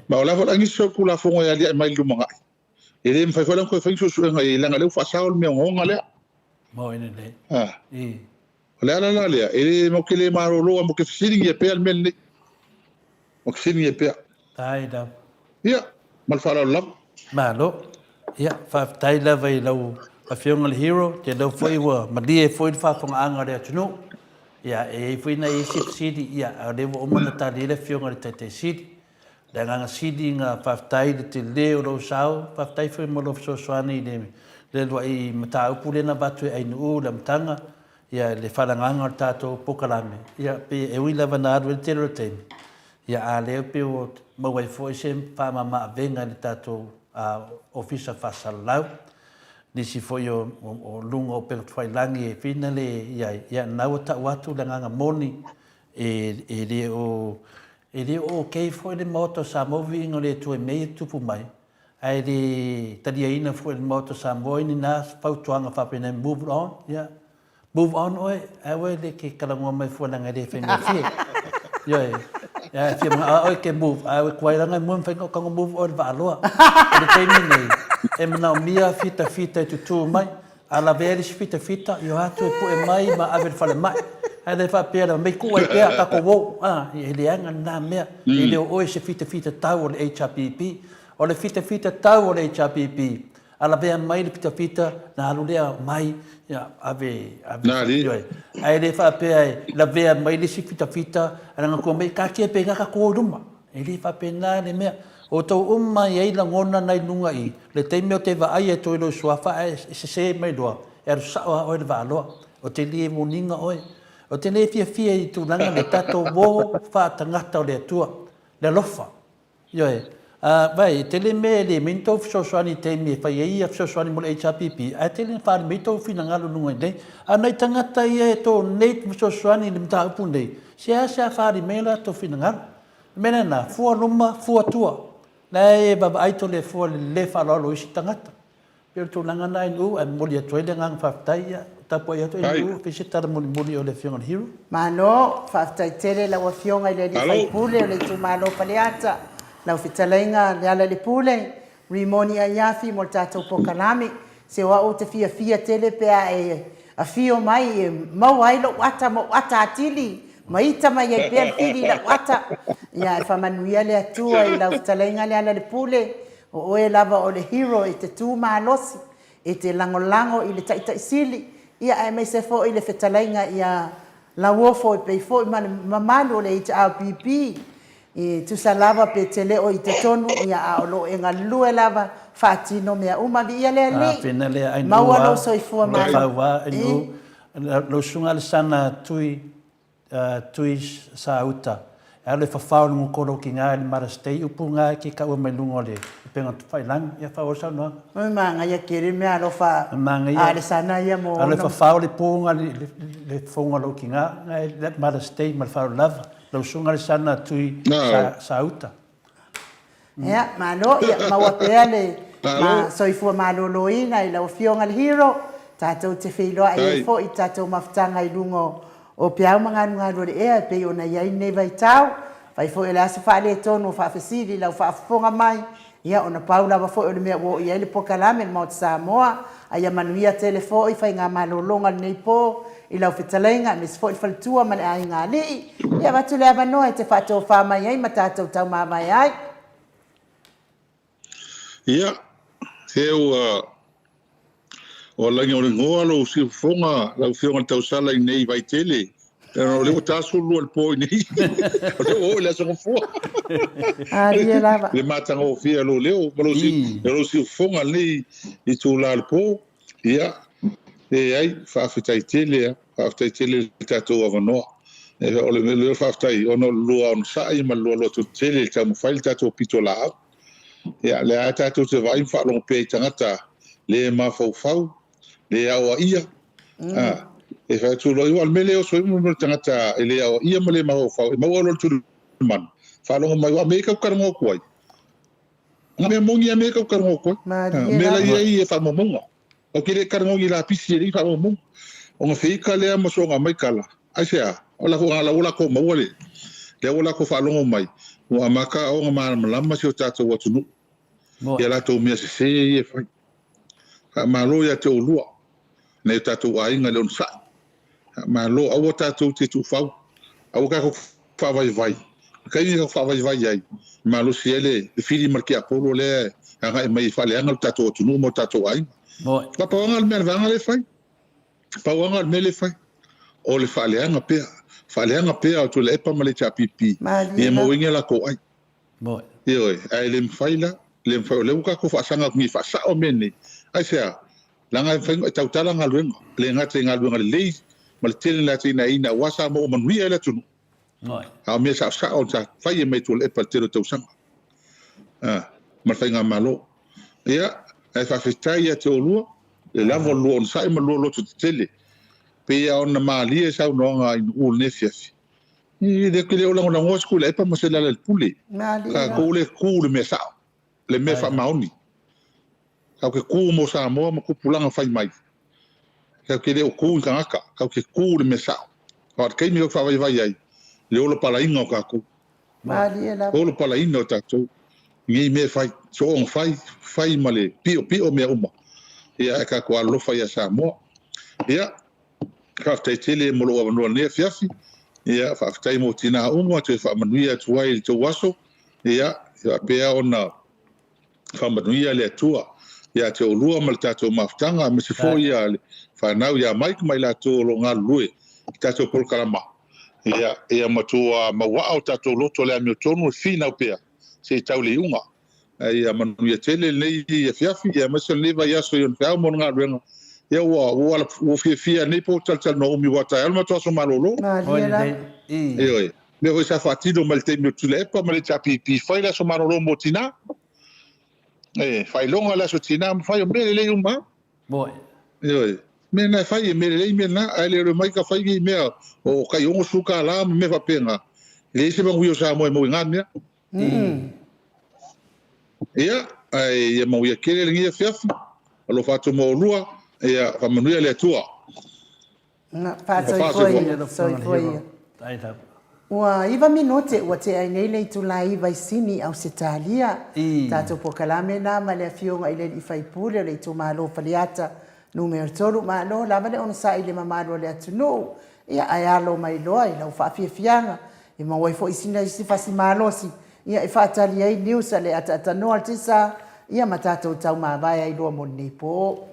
Ma o le a foi la nisi solitulafono e aliae mai i le lumanai, e le mafai foi la ona toe fai ni suesuega i ai, leaga o lea ua faasao le mea ogaoga lea. O le ala la lea, e le matou te le malolo lava, matou te fesiligia pea le mea lenei. Matou te fesiligia pea. Ia, ma le faaaloalo lava. Malo. Ia, faafetai lava i lau Afioga i le Hero, ou te iloa foi ua malie foi le faafofogaaga a le atunuu. Ia, e i ai foi nai isi fesili, ia, a o lea ua uma ona tali ai le Afioga i le Taitai Sili. O le agaga sili ona faafetai i le tele o lou sao, faafetai foi mo lou fesoasoani i le uluai mataupu lea na avatu e Ainuu i le amataga, ia, le faalagaga o le tatou polokalame, ia, pei e ui lava ina alu ai le tele o le taimi, ia, a o lea pei ua maua ai foi se faamama-avega i le tatou Ofisa Faasalalau, nisi foi o luga o upega tafailagi e fina le i ai, ia, lena ua tau atu le agaga moni, e le o E le o ok foi le Maota o Samoa viiga o le Atua i mea ia e tutupu mai, ae le taliaina foi e le Maota o Samoa ni na fautuaga faapena move on, ia move on oe, ae aua le ke talanoa mai fua leaga e le faigofie. Ioe, ia e fia manao oe e te move, ae ua tuai leaga e move mafai ona tago move oe i le vaaloa. O le taimi nei, e manaomia fitafita e tutu mai, A lavea le isi fitafita, i o atu e pue mai ma ave i le falemai. Ae le faapea lava, mei tuu ai pea tatou o. A, e leaga lena mea. E le o oe se fitafita tau o le HRPP. O le fitafita tau o le HRPP, a lavea mai le fitafita, na alu lea mai, ia, ave, ave, ioe. Ae le faapea e lavea mai le isi fitafita, ae na tua mai, taatia pea i ina tatou o i luma. E le faapena le mea. O outou uma e i ai lagona na i luga i le taimi ou te vaai atu ai i lou suafa ae sese mai loa, e alu sao lava oe i le vaaloa. Ou te le muniga oe. Ou te le fiafia i tulaga nei, tatou o faatagata o le Atua, le alofa. Ioe. Vaai, e tele mea e le mafai ona tou fesoasoani i taimi e fai ai ia fesoasoani mo le HRPP, ae tele ina faaali mai tou finagalo i luga i nei. A o nai tagata ia e donate ma fesoasoani i le mataupu lenei, seasea faaali mai o latou finagalo. O le mea lena, fua luma, fua tua. La e vaavaai to le fua i le le faaaloalo o isi tagata. E pei o le tulaga lena Ainuu, ae momoli atu ai le agaga faafetai. Ia, tapuai atu Ainuu, fai se tala mulimuli o le Afioga i le Hero. Malo, faafetai tele lau Afioga i le alii faipule o le itumalo o Faleata, lau fetalaiga Lealailepule Rimoni Aiafi mo le tatou polokalame. Se o au ou te fiafia tele pe a e afio mai e maua ai lou ata ma ou ata atili ma ita mai ai pea le fili i lau ata. Ia e faamanuia le Atua i lau fetalaiga Lealailepule, o oe lava o le hero e te tu malosi, e te lagolago i le Taitai Sili, ia aemaise foi le fetalaiga ia Lauofo e pei foi ma le mamalu o le HRPP E tusa lava pe te le o i totonu, ia a o lo o e galulue lava, faatino mea uma. Viia le Alii, maua lou soifua malo. Lau Susuga Alesana Tui Tui Sauta, e alu e fafao i luga o koloki nga i le Mother's Day, upu nga e ke kaua mai luga o le upega tafailagi. Ia faaauau le saunoaga. Oi manaia tele mea alofa a Alesana ia mo ona. Alu e fafao le pu nga le fofoga o lou tina nga i le Mother's Day ma le faaaloalo lava. Lau Susuga Alesana Tui Sauta. Ia, malo, ia maua pea le soifua maloloina i lau Afioga le Hero, tatou te feiloai ai foi i tatou mafutaga i luga o peau ma galugalu o le ea e pei ona i ai lenei vaitau. Afai foi o le a se faaletonu o faafesili i lau faafofoga mai, ia ona pau lava foi o le mea ua oo i ai le polokalame le Maota Samoa. A ia manuia tele foi faigamalologa o lenei po. I lau fetalaiga aemaise foi le faletua ma le aiga alii, ia avatu le avanoa e te faatofa mai ai ma tatou taumavae ai. Ia, se ua ua lagioligoa lou siufofoga lau Afioga i le Tausala i nei Vaitele, o lea ua ta 12 i le po i nei, o lea ua oo i le Aso Gafua. Alie lava. Le matagofie o lou leo ma lou siufofoga i lenei itula o le po. Ia, leai, faafetai tele lava, faafetai tele i le tatou avanoa. O le mea lea faafetai ona o le lua onosai ma le lua lototetele i le taumafai le tatou pitolaau. Ia, o lea lava tatou te vaai ma faalogo pea i tagata le mafaufau, le aoaia. A, e fai atu loa, aua o le mea lea e oso ai le tagata e le aoaia ma le mafaufau, e maua loa le tulimanu, faalogo mai, aua o mea ia tatou te talanoa atu ai. O mea moni a mea tau talanoa atu ai. O mea la ia e i faamaumauga. Ou te le talanoa i ni lapisi e leai ni faamaumauga. Ona feita lea ma soona aumai tala. Aisea? O la ua latou maua le, lea ua latou faalogo mai, ua amata ona malamalama si o tatou atunuu i a latou mea sese ia e fai. Faamalo ia te oulua, nai o tatou aiga i le onosai. Malo, aua tatou te tuufau, aua tatou te faavaivai. O le taimi tatou te faavaivai ai, e malosi ai le fili ma le tiapolo lea e agai mai e faaleaga lo tatou atunuu ma o tatou aiga. Aua pau lava le mea a le vaega lea e fai, pau lava le mea lea e fai, o le faaleaga pea, faaleaga pea o Tuilaepa ma le HRPP ia maua ai ni a latou ai. Ioe, ae le mafai la, le mafai, o lea ua tatou faasaga atu nei e faasao mea nei. Aisea? Leaga e mafai ona tautala galuega, e le gata i galuega lelei ma le tele o le atinaeina aua Samoa ua manuia ai le atunuu, a o mea saosao sa fai mai e Tuilaepa i le tele o tausaga ma le faigamalo. Ia, ae faafetai ia te oulua, le lava o le lua onosai ma le lua loto tetele, pei lava ona malie saunoaga a Inu'u i lenei afiafi. E le o lagolagoa se Tuilaepa ma se Lealailepule. Tatou lea e tu i le mea sao, le mea faamaoni. Tatou te tu mo Samoa ma tupulaga fai mai. Tatou te le o tu i tagata, tatou te tu i le mea sao. Aua o le taimi tatou te faavaivai ai, le ola palaina o tatou. Ola palaina o tatou i nei mea e fai. Soona fai, fai ma le piopio mea uma. Ia ae tatou alolofa ia Samoa. Ia, faafetai tele mo lou avanoa i lenei afiafi. Ia, faafetai mo tina uma, toe faamanuia atu ai i le tou aso. Ia, faapea ona faamanuia le Atua ia te oulua ma le tatou mafutaga, aemaise foi ia le fanau ia Mike ma i latou o lo o galulue i tatou polokalama. Ia, ia matua mauaa o tatou loto le amiotonu e finau pea se i tau le iuga. Ae ia manuia tele lenei afiafi, ia aemaise o lenei vaiaso i ona feau ma ona galuega. Ia ua ua ua fiafia nei po talatalanoa umi aua taeao le matou aso malolo. Malie lava. Ioe. Mea foi sa faatino mai le taimi o Tuilaepa ma le HRPP, fai le aso malolo mo tina. E, faailoga le aso tina ma fai o mea lelei uma. Ioe. Mea na e fai, e mea lelei mea na, ae le o le mai ka fai ni mea o tai $60 ma mea faapena. E leai se manuia o Samoa e maua i na mea. Ia, ae ia manuia tele lenei afiafi. Alofa atu mo oulua. Ia, faamanuia le Atua. Faasoifua soifua ia. Ua iva minute ua tea ai nei le itula iva i Sini, Ausetalia. Tatou polokalame na ma le Afioga i le Alii Faipule o le itumalo Faleata Numera 3. Malo lava le onosai i le mamalu o le atunuu. Ia, ae alo mai loa i lau faafiafiaga e maua ai foi sina isi fasi malosi ia e faatali ai news a le ataatanoa le tisa ia ma tatou taumavae ai loa mo lenei po.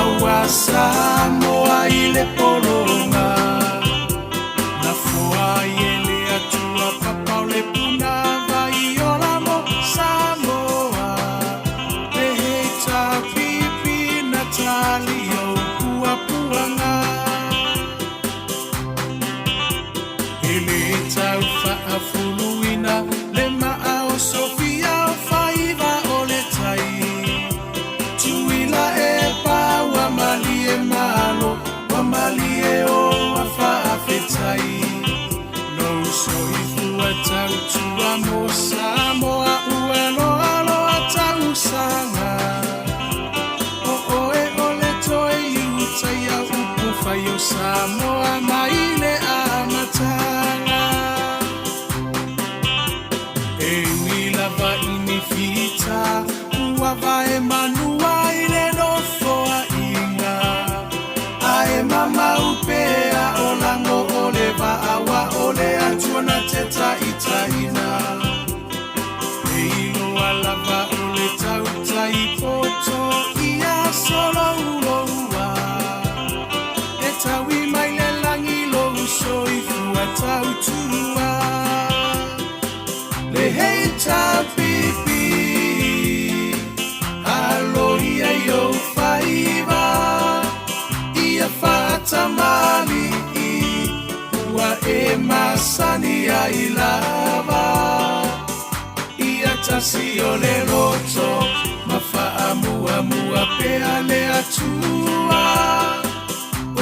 Aua Samoa i le pologa Na foa ai e le Atua papa o le puna vai ola mo Samoa Le heita pipi na tali o puapuaga E le tau faafuluina le maa o Sofia o faiva o le tai Tuila e pa ua malie malo ua malie o a faafetai Lou soifua tautua mo Samoa ua loaloa tausaga O oe o le toe iutaia upu fai o Samoa mai le amataga E ui lava i ni fita ua vae manua i le nofoaiga Ae mamau pea o lago o le vaa ua o le Atua na te taitaiina E iloa lava o le tautai poto ia solouloua E taui mai le lagi lou soifua tautua Le HRPP Alo ia i ou faiva Ia faatamalii Ua e masani ai lava Ia tasi o le loto Ma faamuamua pea le Atua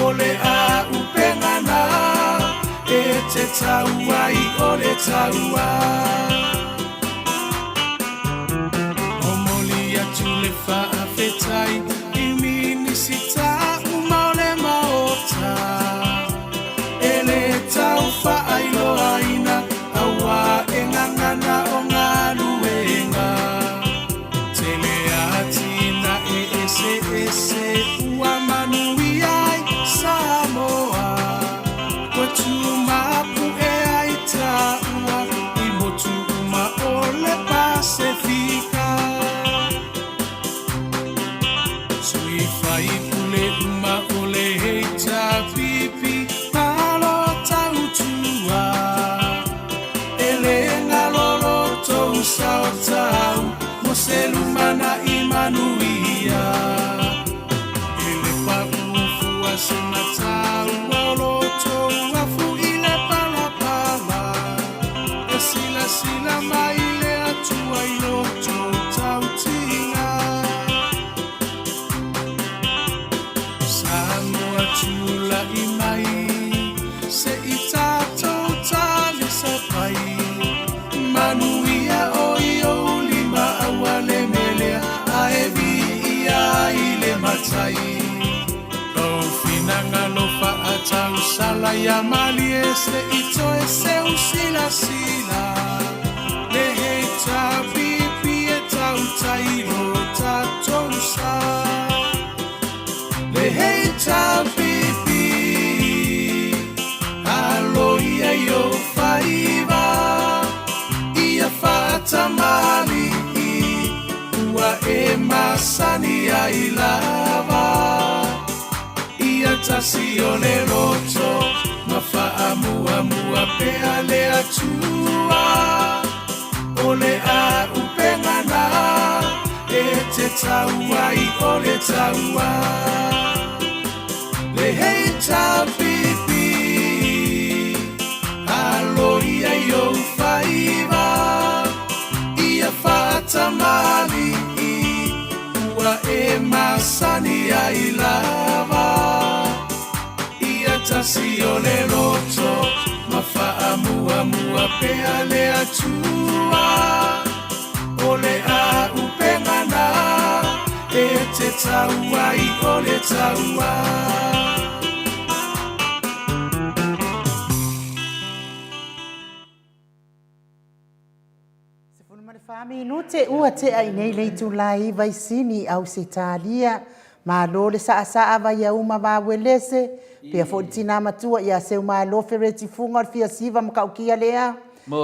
O le auupega na E te tau ai o le taua Momoli atu le faafetai i Minisita uma o le Maota E le tau faailoaina auā e gagana o galuega Tele atinae eseese ua manuia ai Samoa Ua tumapu'e ai taua i motu uma o le Pasefika Sui faipule uma o le HRPP malo tautua E le galo lo tou sao tau mo se lumanai manuia E le paʻu fua se mataua o lo tou afu i le palapala E silasila mai le Atua i lo tou tautiga Samoa tulai mai se i tatou talisapai Manuia o i ou lima aua le melea ae viia ai le Matai Lou finagalo faatausala ia malie se i toe seusilasila Le HRPP e tautai lo tatou sa Le HRPP Alo ia i ou faiva Ia faatamalii Ua e masani ai lava Ia tasi o le loto Ma faamuamua pea le Atua O le auupega na E te tau ai o le taua Le HRPP Alo ia i ou faiva Ia faatamalii Ua e masani ai lava Ia tasi o le loto Ma faamuamua pea le Atua O le auupega na E te tau ai o le taua 14 minute ua tea i nei le itula e 9 i Sini, Ausetalia. Malo le saasaa Vaiauma Vauelese, pea foi le tina matua ia Seumalo Fereti Fuga o le fia siva ma kaukia lea.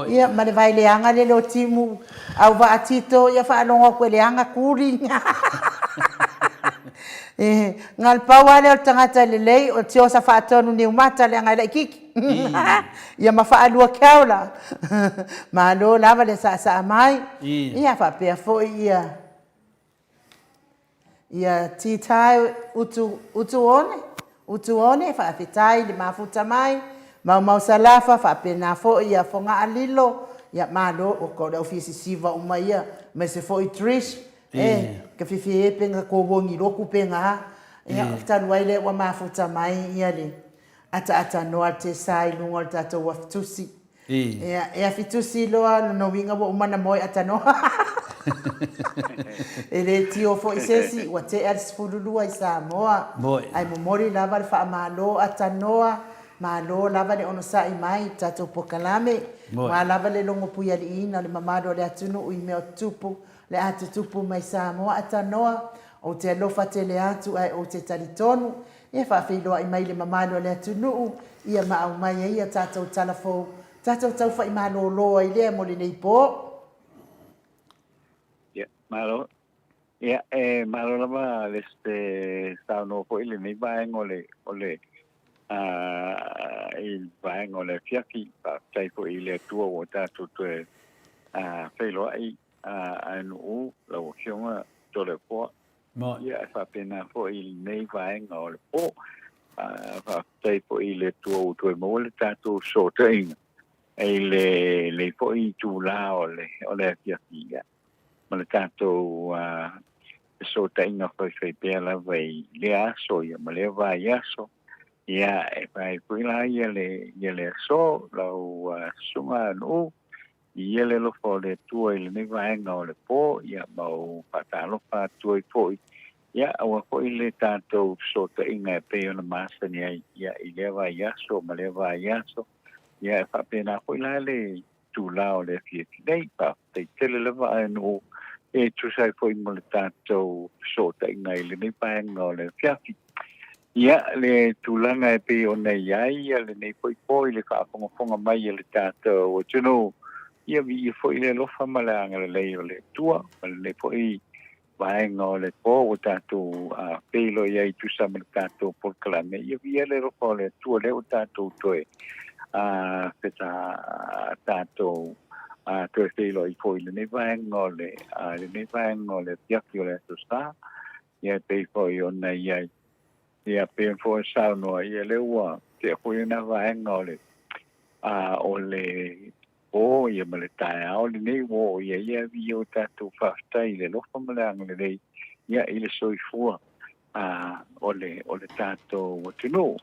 Ia, ma le vaeleaga lele o timu au vaatito, ia faalogo atu e leaga tuli. E, na le pau lava lea o le tagata lelei o Tiosa Faatonu Niumata leaga e laitiiti. Ia ma faalua keaola. Malo lava le saasaa mai. Ia faapea foi ia ia Titae Utu Utuone, Utuone, faafetai le mafuta mai, Maumau Salafa, faapena foi ia Fogaa Lilo, ia malo, o le au fia sisiva uma ia, aemaise foi Trish, e, ka fifi e pe nga ko wongi loku pe nga, ia, talu ai lea ua mafuta mai ia le ataatanoa le tesa i luga o le tatou afitusi. Ia, e afitusi loa lona uiga ua uma ona moe atanoa. E le tio foi se isi, ua tea le 12 i Samoa. Ae momoli lava le faamalo atanoa, malo lava le onosai mai i le tatou polokalame. Aua lava le logopuialiiina o le mamalu o le atunuu i mea o tutupu, le a tutupu mai Samoa atanoa. Ou te alofa tele atu ae ou te talitonu E faafeiloai mai le mamalu o le atunuu ia ma aumai ai a tatou tala fou, tatou taufa'i malōlō ai lea mo lenei pō. Ia, malo. Ia, e malo lava le se saunoa foi i lenei vaega o le, o le, a, i le vaega o le afiafi. Faafetai foi i le Atua ua tatou toe, a, feiloai, a, a nuu, lau Afioga Toleafoa. Ia, e faapena foi i lenei vaega o le po. Faafetai foi i le Atua ua toe maua le tatou fesootaiga i lenei foi itula o le, o le afiafi, ia, ma le tatou fesootaiga faifaipea lava i lea aso, ia, ma lea vaiaso. Ia, e fai foi la ia le, ia le aso, lau susuga Nuu, Viia le alofa o le Atua i lenei vaega o le po, ia, ma ou faatalofa atu ai foi, ia, aua foi le tatou fesootaiga e pei ona masani ai, ia, i lea vaiaso ma lea vaiaso, ia, e faapena foi la le itula o le afiafi nei. Faafetai tele lava ae nuu e tusa ai foi ma le tatou fesootaiga i lenei vaega o le afiafi. Ia, le tulaga e pei ona i ai ia lenei foi po i le faafogafoga mai a le tatou atunuu, ia viia foi le alofa ma le agalelei o le Atua, ma lenei foi vaega o le po ua tatou feiloai ai tusa ma le tatou polokalame. Ia viia le alofa o le Atua lea ua tatou toe feta tatou toe feiloai foi i lenei vaega o le lenei vaega o le afiafi o le Aso Sa. Ia e pei foi ona i ai, ia pei ona foi saunoa, ia lea ua tea foi lena vaega o le, a, o le po, ia ma le taeao lenei ua oo i ai, ia viia o tatou faafetai i le alofa ma le agalelei, ia i le soifua, a, o le, o le tatou atunuu.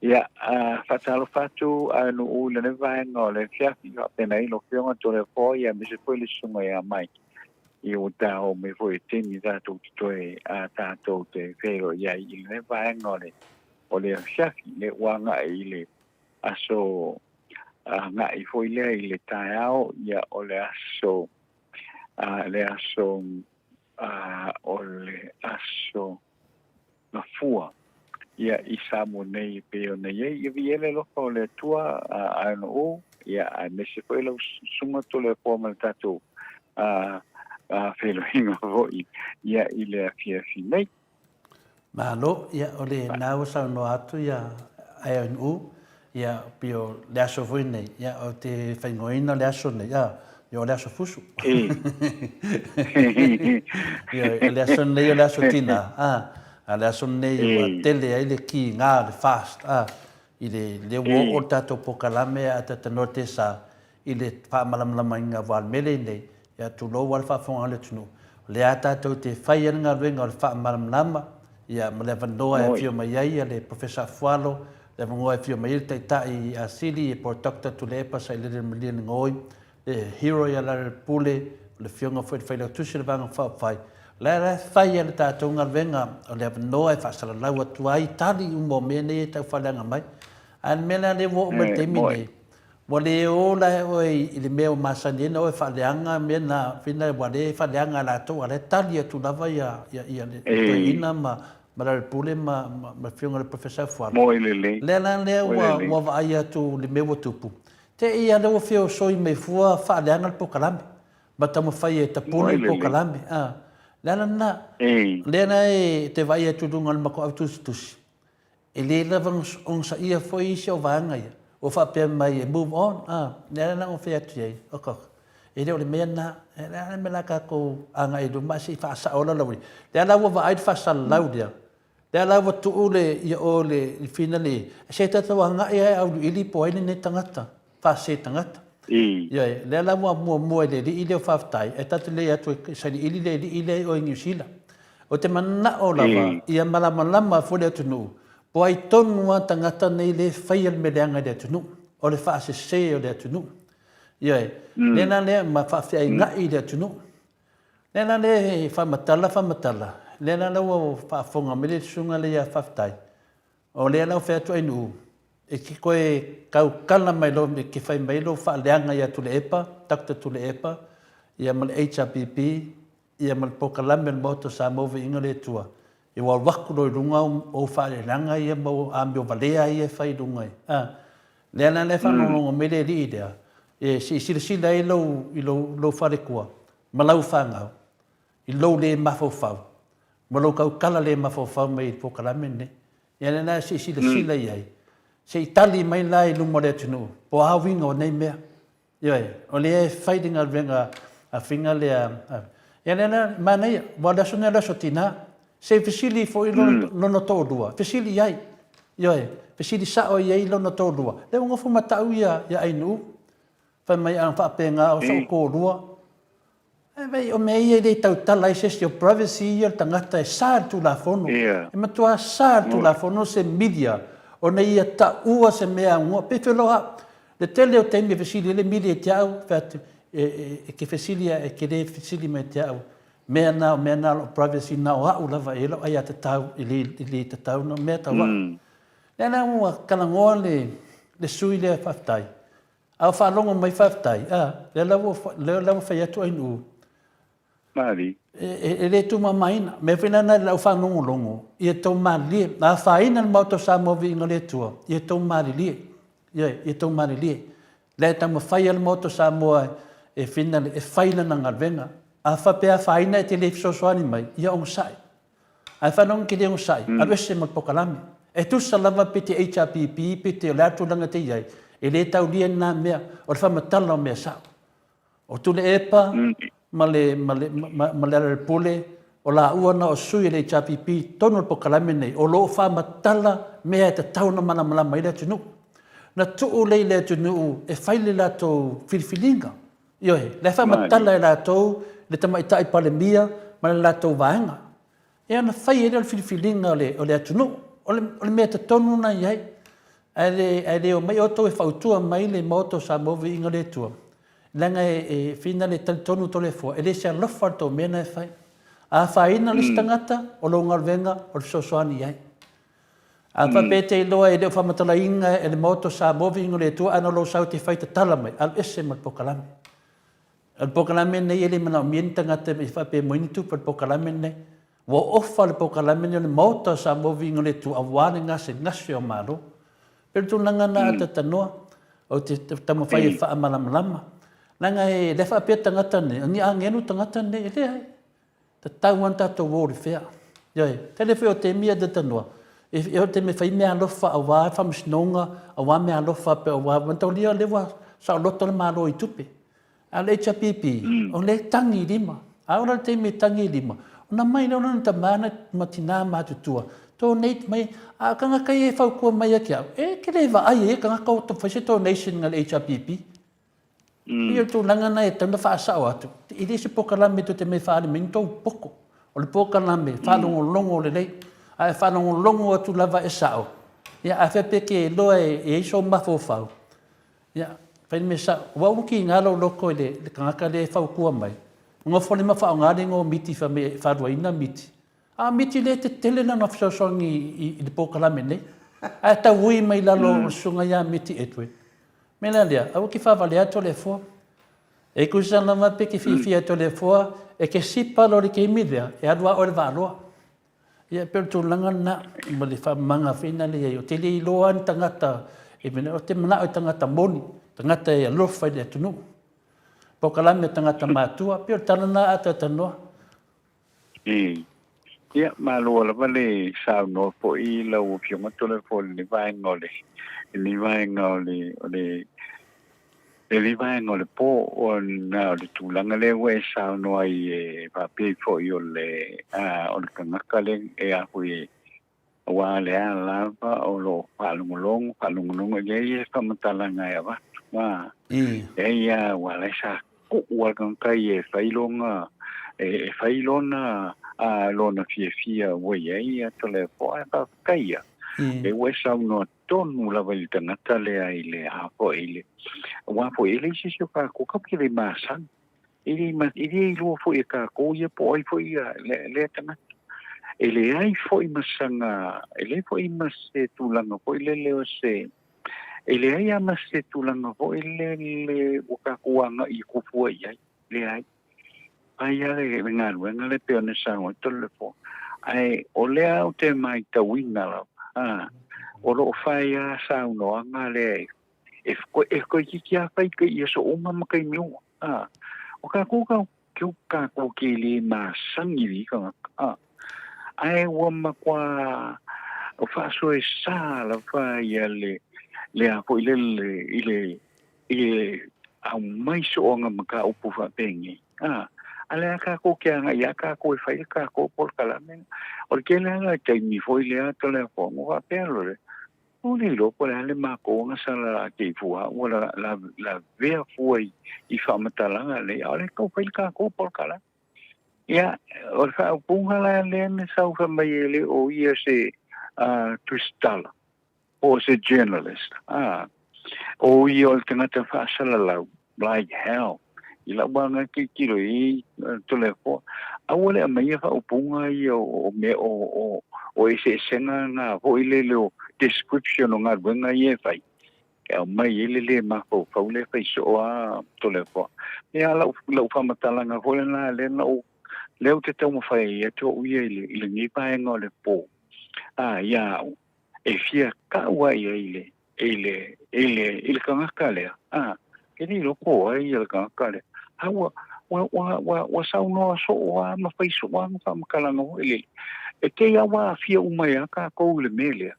Ia, a, faatalofa atu a nuu i lenei vaega o le afiafi, faapena ai lau Afioga Toleafoa, ia aemaise foi le Susuga ia Mike. Ia ua taoo mai foi e taimi tatou te toe a tatou te feiloai ai i lenei vaega o le o le afiafi, le ua agai i le aso agai foi lea i le taeao, ia o le aso a le aso a o le aso Gafua ia i Samoa nei e pei ona i ai. Ia viia le alofa o le Atua a ae ia aemaise foi lau susuga Toleafoa ma le tatou feiloaiga foi ia i le afiafi nei. Malo, ia o lena ua saunoa atu ia ANU, ia pei o le aso foi nei, ia ou te faigōina le aso nei, a, ia o le aso fusu. Ia, o le aso nei o le aso tina, a, a le aso nei ua tele ai le kīgā, le fast, a, i le, lea ua oo le tatou polokalame a Tatanoa Tesa i le faamalamalamaina aua o le mea lea i nei, Ia tulou lava le faafofoga a le atunuu, o lea lava tatou te fai ai le galuega o le faamalamalama, ia, ma le avanoa e afio mai ai le Professor Afualo, le avanoa e afio mai ai le Taitai Sili po o Doctor Tuilaepa Sailele Malielegaoi, le hero ia Larry Pule, o le afioga foi i le Failautusi o le Vaega Faaupufai. O lea la e fai ai le tatou galuega, o le avanoa e faasalalau atu ai tali uma o mea nei e tau faaleaga mai. A o le mea la lea ua oo mai i le taimi nei, Ua le o la oe i le mea ua masani ai ona oe faaleaga mea na fina ua le faaleaga e latou a la e tali atu lava ia ia ia le toeaina ma ma Larry Pule ma ma le afioga i le Professor Fuala. Moe lelei. Lea la lea ua ua vaai atu i le mea ua tupu. Te i a lea ua feosoi mai fua faaleaga le polokalame ma taumafai e tapuni le polokalame a. Le ala lena, lea la e te vaai atu i luga o le matou autusitusi, e le lava onosaia foi isi o vaega ia, ua faapea mai e move on, a, le ala lena na ou fai atu i ai, oka oka, e le o le mea lena, o le a le mea o le a tatou agai i luma ae se i faasao la lau, lea la ua vaai le faasalalau lea, lea la ua tuu le, ia o le fina le, se tatou agai lava e auiliili po o ai lenei tagata. faasese tagata. Ioe, lea la ua muamua i le alii lea o faafetai, ae tatou te le atu e sailiili le alii lea i o i Niu Sila. O te manao lava ia malamalama foi le atunuu, po o ai tonu lava tagata nei lea e faia le mea leaga i le atunuu, o le faasese o le atunuu. Ioe, lea la lea ma faafeainai le atunuu. Lea la lea e faamatala faamatala, lea la ua faafofoga mai le susuga lea ia Faafetai, O lea la ua fai atu Ainuu, e te toe tautala mai loa, e te fai mai lou faaleaga ia Tuilaepa, Doctor Tuilaepa, ia ma le HRPP, ia ma le polokalame a le Maota o Samoa Viiga le Atua, ia ua alu atu loa i luga ou faalealeaga ia ma ou amio valea ia e fai i luga i, a. Lea la e faalogologo mai le alii lea, e se i silasila ai lou, i lou, lou faletua ma lau fanau, i lou le mafaufau ma lou tautala le mafaufau mai i le polokalame lenei. Ia lea la se i silasila i ai, se i tali mai la i luma o le atunuu po o a uiga o nei mea. Ioe, o lea e fai le galuega a Figa lea. Ia lea la, manaia, aua o le aso lenei o le aso tina. Se i fesili foi lona toalua, fesili i ai. Ioe, fesili sao i ai lona toalua. Lea ua nofo ma tau ia Ainuu, fai mai a faapena o sou toalua. Ae vaai, o mea ia e le tautala ai se isi, o privacy ia o le tagata e sa i le Tulafono. E matua sa i le Tulafono se media ona ia taua se mea aoga. Pe feiloa au, le tele o taimi e fesili ai le media ia te au, fai atu, e te fesili lava, e te le fesili mai ia te au, mea na, o mea na o lou privacy, na o au lava e i ai lau aiatatau, e le tatau ona, o mea tau au. Lea la ua talanoa le sui usufono lea faafetai, A o faalogo mai faafetai, a, lea la ua, lea la ua fai atu Ainuu. Malie. E, e le tumamaina. Mea foi lena i lau faalogologo, ia tou malilie. A afaina le Maota o Samoa Viiga o le Atua, ia tou malilie. Ioe, ia tou malilie. Lea e taumafai lava le Maota o Samoa e finale, e fai lana galuega. A faapea e afaina e te le fesoasoani mai, ia onosai. Ae faalogo e te le onosai, alu ese ma le polokalame. E tusa lava pe te HRPP pe te o le a le tulaga e te i ai, e le taulia lena mea, o le faamatala o mea sao. O Tuilaepa ma le, ma le, ma, ma Lealailepule, o laua na o sui o le HRPP i totonu o le polokalame lenei, o lo o faamatala mea e tatau ona malamalama ai le atunuu. Na tuu lea i le atunuu e fai le latou filifiliga. Ioe, la e faamatala e latou le Tamaitai Palemia ma le latou vaega. Ia ona fai ai lea o le filifiliga o le, o le atunuu. O le, o le mea totonu lena e i ai. Ae le, ae le omai outou e fautua mai le Maota o Samoa Viiga o le Atua, leaga e, e fina le talitonu Toleafoa, e le se alofa le tou mea lena e fai. A afaina le isi tagata, o lou galuega o le fesoasoani i ai. A faapea e te iloa e le o faamatalaina e le Maota o Samoa viiga o le Atua ae na o lou sau e te fai tatala mai, alu ese ma le polokalame. O le polokalame lenei e le manaomia ni tagata e faapea e moe ni tupe o le polokalame lenei. Ua ofa le polokalame lenei o le Maota o Samoa viiga o le Atua aua le gasegase o Malo. E pei o le tulaga lena a Tatanoa, ou te taumafai e faamalamalama. Leaga e le faapea tagata nei, o ni agelu tagata nei, e leai. Tatau lava ona tatou o i le fea. Ioe. Tele foi o taimi ia Tatanoa, e oo i le taimi e fai meaalofa aua faamasinoga, aua meaalofa pe aua, mataulia o lea ua saoloto le Malo i tupe. A o le HRPP, o lea e tagi i lima. A oo la i le taimi e tagi i lima, ona aumai lea o lona tama ma tina matutua, donate mai. A o tagata ia e fautua mai ia te au, e te le vaai i ia tagata o fai se donation a le HRPP. Pei o le tulaga lena e tatau ona faasao atu, e le o se polokalame tou te omai e faaali mai ni tou poto. O le polokalame faalogologo lelei, a e faalogologo atu lava e sao, ia a faapea e te iloa e i ai sou mafaufau, ia fai le mea sao. Aua ua tiga lou loto i le tagata lea e fautua mai, nofo lima faaaoga le igoa o miti fai mai e faaluaina miti. A o miti lea e tetele lana fesoasoani i le polokalame nei, ae tauui mai lalo o le susuga ia Miti Edward. Mea la lea, aua ke faavalea Toleafoa. E tusa lava pe ke fiafia Toleafoa, e ke sipa loa i le taimi lea, e alu lava oe i le vaaloa. Ia, e pei o le tulaga lena, ma le faamamaga foi lena e i ai. Ou te le iloa lava ni tagata, ou te manao i tagata moni, tagata e alofa i le atunuu. Polokalame a tagata matutua, e pei o le tala lena a talatalanoa. Ia, malo lava le saunoa foi lau Afioga Toleafoa i lenei vaega o le, lenei vaega o le, o le, lenei vaega o le po, ona o le tulaga lea ua e saunoa ai e faapea foi o le, o le tagata lea e a foi aua lea lava o lo o faalogologo, faalogologo i ai e faamatalaga e avatu. Leai lava, ua ala ai sa kuu a le tagata ia e fai lona, e fai lona, lona fiafia ua i ai ia Toleafoa, ae faafetai ia. Lea ua e saunoa tonu lava i le tagata lea i le a foi i le, aua foi e leai se isi o kākou, kākou te le masani. E le, e le iloa foi e kākou ia po o ai foi ia lea tagata. E leai foi ma sana, e leai foi ma se tulaga foi lele o se, e leai lava ma se tulaga foi lele ua kākou agai e kufua i ai. Leai. Fai lava le galuega lea pei ona saunoa ai Toleafoa. Ae o lea ou te matauina lava, a, o lo o fai lava saunoaga lea e, e toeitiiti lava fai i aso uma ma taimi uma. A, o kākou ka, ke o kākou ke le masani i tagata. A, ae ua matua o faasoesa lava ia le, le a foi le, le, i le, i le aumai sooaga mataupu faapenei. A, a le a kākou ke agai iā kākou e fai le kākou polokalame. O le tele lava o taimi foi lea Toleafoa, ua faapea loa le, Ua le iloa po o le a le makou aga sa la kei fua ua la, la, lavea fua i, i faamatalaga nei, a o le tau fai le kākou polokalame. Ia, o le faaupuga la lea na sau fai mai e le o ia se tusitala po o se journalist. O ia o le tagata faasalalau, like hell. I lau aga tilotilo i ai Toleafoa, aua le aumaia faaupuga ia o mea o, o, o eseesega na foi lele o description o galuega ia e fai, e aumai ai le le mafaufau lea e fai soo a Toleafoa. Ia lau, lau faamatalaga foi lena lea na ou, lea ou te taumafai ai atu au ia i le, i lenei vaega o le po, a, ia au, e fia kau ai ai le, i le, i le, i le tagata lea, a, e le iloa po o ai le tagata lea. A ua, ua, ua, ua, ua saunoa soo lava ma fai soo lava ma faamatalaga foi lele. E kei lava ua aafia uma ai lava kākou i le mea lea.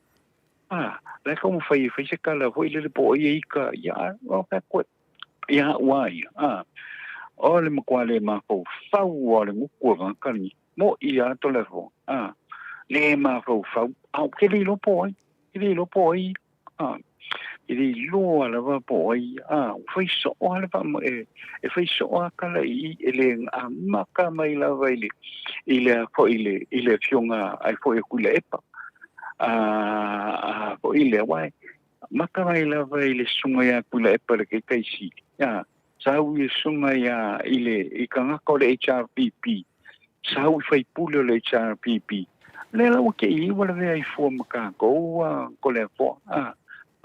A, la e taumafai e fai se tala foi lele po o ai e ika, ia, a, o fea koe, ia au a ia, a, o le matua le mafaufau lava o le gutu o le tagata lenei. Moʻi lava Toleafoa, a, le mafaufau, a ou te le iloa po o ai. E le iloa po o ai, a, e le iloa lava po o ai, a, ua fai soo lava le faamo, e, e fai soo lava tala i i, e le amata mai lava i le, i le a foi i le, i le afioga ai foi o Tuilaepa. A, a foi lea, aua e amata mai lava i le susuga ia Tuilaepa le Taitaisili, a, sau i le susuga ia, i le, i tagata o le HRPP, sau i faipule o le HRPP, lea la ua te i ua lavea ai fua ma kākou a Toleafoa, a,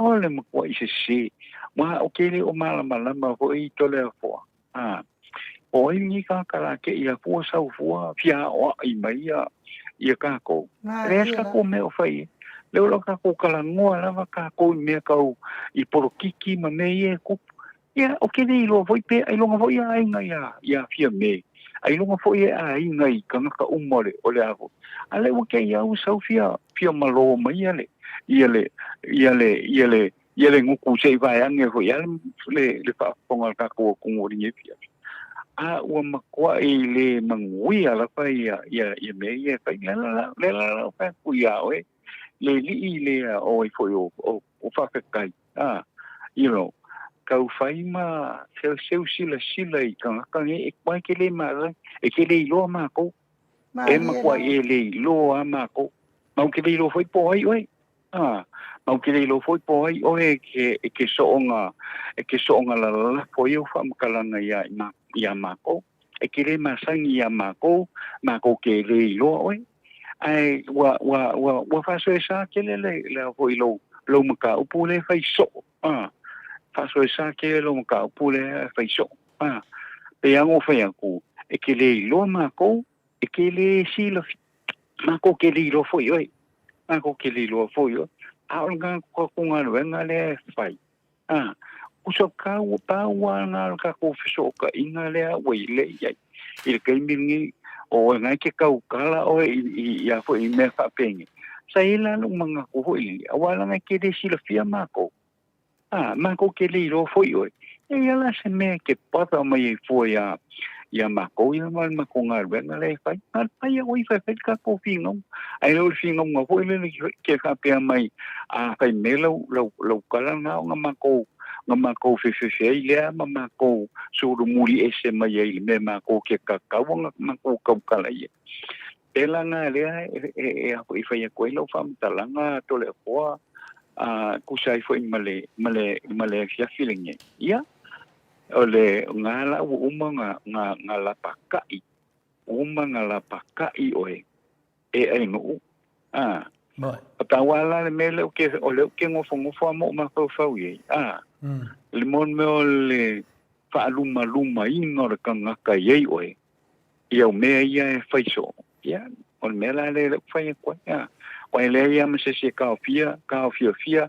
o le matuaʻi sesē, ua o ke le o malamalama foi i Toleafoa, a, o ai lenei tagata la te i a fua sau fua fia aoaʻi mai ia, ia kākou. Leai se kākou mea o fai ai. Lea o lo kākou talanoa lava kākou i mea tau i polokiki ma mea ia e tupu. Ia, o ke le iloa foi pe ailoga foi a aiga iā, iā Fiamē, ailoga foi e aiga i tagata uma o le, o le a foi. A lea ua kei au sau fia, fia malo mai ia le, ia le, ia le, ia le, ia le gutu se i vae ane foi a le, le, le faafofoga a le tatou atunuu o lenei afiafi. A ua matuai le manuia lava ia, ia, ia mea ia e fai. Lea la, lea la lau fai atu iā oe, le alii lea o ai foi o, o, o faafetai. A, you know, tau fai ma seuseu silasila i tagata nei, e aua e te le maʻalai, e te le iloa makou. E matuai e le iloa lava makou. Matou te le iloa foi po o ai oe. A, matou te le iloa foi po o ai oe e ke, e ke soonga, e ke soonga lalafo ai au faamatalaga iā, iā makou. E te le masani iā makou, makou te le iloa oe. Ae ua, ua, ua, ua faasoesa tele le, le a foi lou, lou mataupu lea e fai soo, a. Faasoesa tele lou mataupu lea e fai soo, a. Pei lava ona ou fai atu, e te le iloa matou, e te le silafia, matou te le iloa foi oe, matou te le iloa foi oe. A o le tatou galuega lea e fai, a, uso kau pau lava lena o le tatou fesootaiga lea ua i lea i ai i le taimi lenei. O oe na e ke kaukala oe i, i, i a foi i mea faapenge. Sa i la lou manatu foi lele, auā leaga e te le silafia makou. A, makou te le iloa foi oe. E i ai la se mea e te bother mai ai fua iā, iā makou ia ma le matou galuega lea e fai. Na o le fai a oe i faifai le tatou finauga. Ae le o le finauga foi lele ke faapea mai, a fai mai lau, lau, lau tala lena ona matou, na matou fefefe ai lea ma matou solomuli ese mai ai i le mea matou ke tatau ona matou tautala i ai. Pēlā na lea e, e, e, e fai atu ai lau faamatalaga Toleafoa, a tusa ai foi ma le, ma le, ma le afiafi lenei. Ia, o le gā la ua uma na, na, na lapaka'i, uma na lapaka'i oe e Ainuu. A, o taua la le mea lea ou te, o lea ou te nofonofo lava ma ou mafaufau i ai, a, le mo le mea o le faalumalumaina o le tagata i ai oe, i au mea ia e fai soo, ia, o le mea la lea lea ou fai atu ai, a, aua e leai lava ma se isi e taofia, taofiofia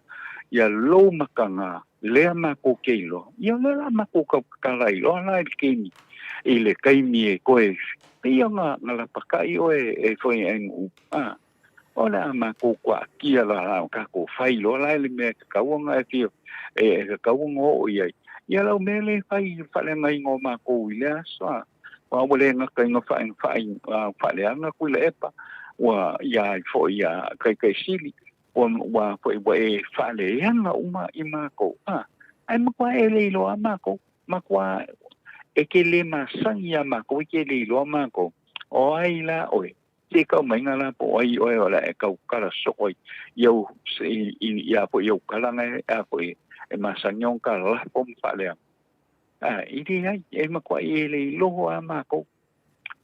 ia lou mataga lea matou te iloa, ia o lea la matou tautatala ai loa la i le taimi, i le taimi e toe pei ona na lapakaʻi oe e foi ai nuu, a, o le a matou kuaatia loa la o tatou fai loa la i le mea e tatau ona e fia, e tatau ona oo i ai, ia lau mea lea e fai i le faaleagaina o matou i lea aso, a, aua ua le gata ina faaleaga Tuilaepa, ua ia ai foi ia Taitaisili, ua, ua foi ua e faaleaga uma i matou, a, ae matua e le iloa matou, matua e te le masani iā matou, e te le iloa matou, o ai la oe, se kau maiga la po o ai oe o le a e tautala soo ai i au, i, i, ia foi i au tala na e, a foi e masani ona talafo ma faaleaga. A, i leai, e matuai e le iloa a matou.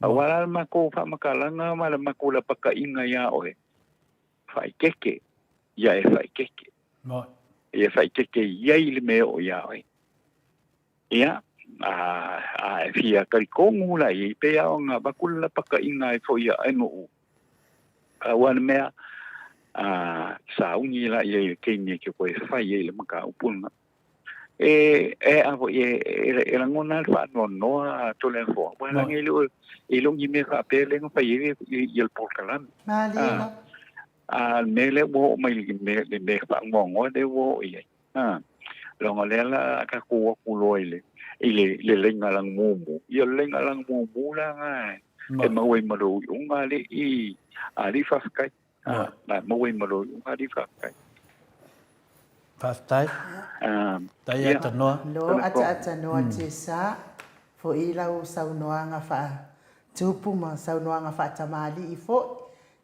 Aua la le matou faamatalaga ma le matou lapataiga iā oe, faaeteete, ia e faaeteete. Ia faaeteete i ai le mea e oo iā oe. Ia, a, a e fia talitonu la i ai, pei lava ona avatu le lapataiga ai foi ia Ainuu, aua le mea, a, sauni la i ai i le taimi e te toe fai ai le mataupu lena. E, e, a foi, e, e, e lagona le faanoanoa Toleafoa, aua leaga e le o, e le o ni mea faapea lea na fai ai ia le polokalame. Malie lava. A, a le mea lea ua oo mai i le mea, le mea faanoanoa lea ua oo i ai. A, leaga o lea la a tatou o atu loa i le, i le, le laina lagumumu, ia o le laina lagumumu la na e maua ai ma lou iuga alii, alii faafetai. A, na maua ai ma lou iuga alii faafetai. Faafetai. Tai atanoa. Lo ataatanoa Tessa, foʻi lau saunoaga faatupu ma saunoaga faatamalii foʻi.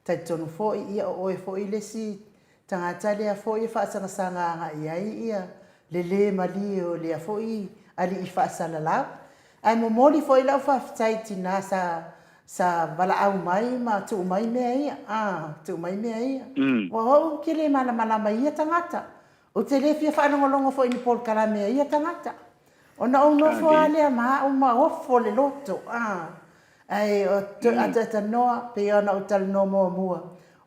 Talitonu foi ia o oe foi le isi tagata lea foi e faasagasagaga agai ai ia le le malie o lea foi alii faasalalau. Ae momoli foi lau faafetai i tina sa sa valaau mai ma tuu mai mea ia, a, tuu mai mea ia. Ua ou te le malamalama i ia tagata. Ou te le fia faalogologo foi i ni polokalame a ia tagata. Ona ou nofo lava lea ma au ma ofo le loto, a. Ae o ataatanoa, pei ona ou talanoa muamua,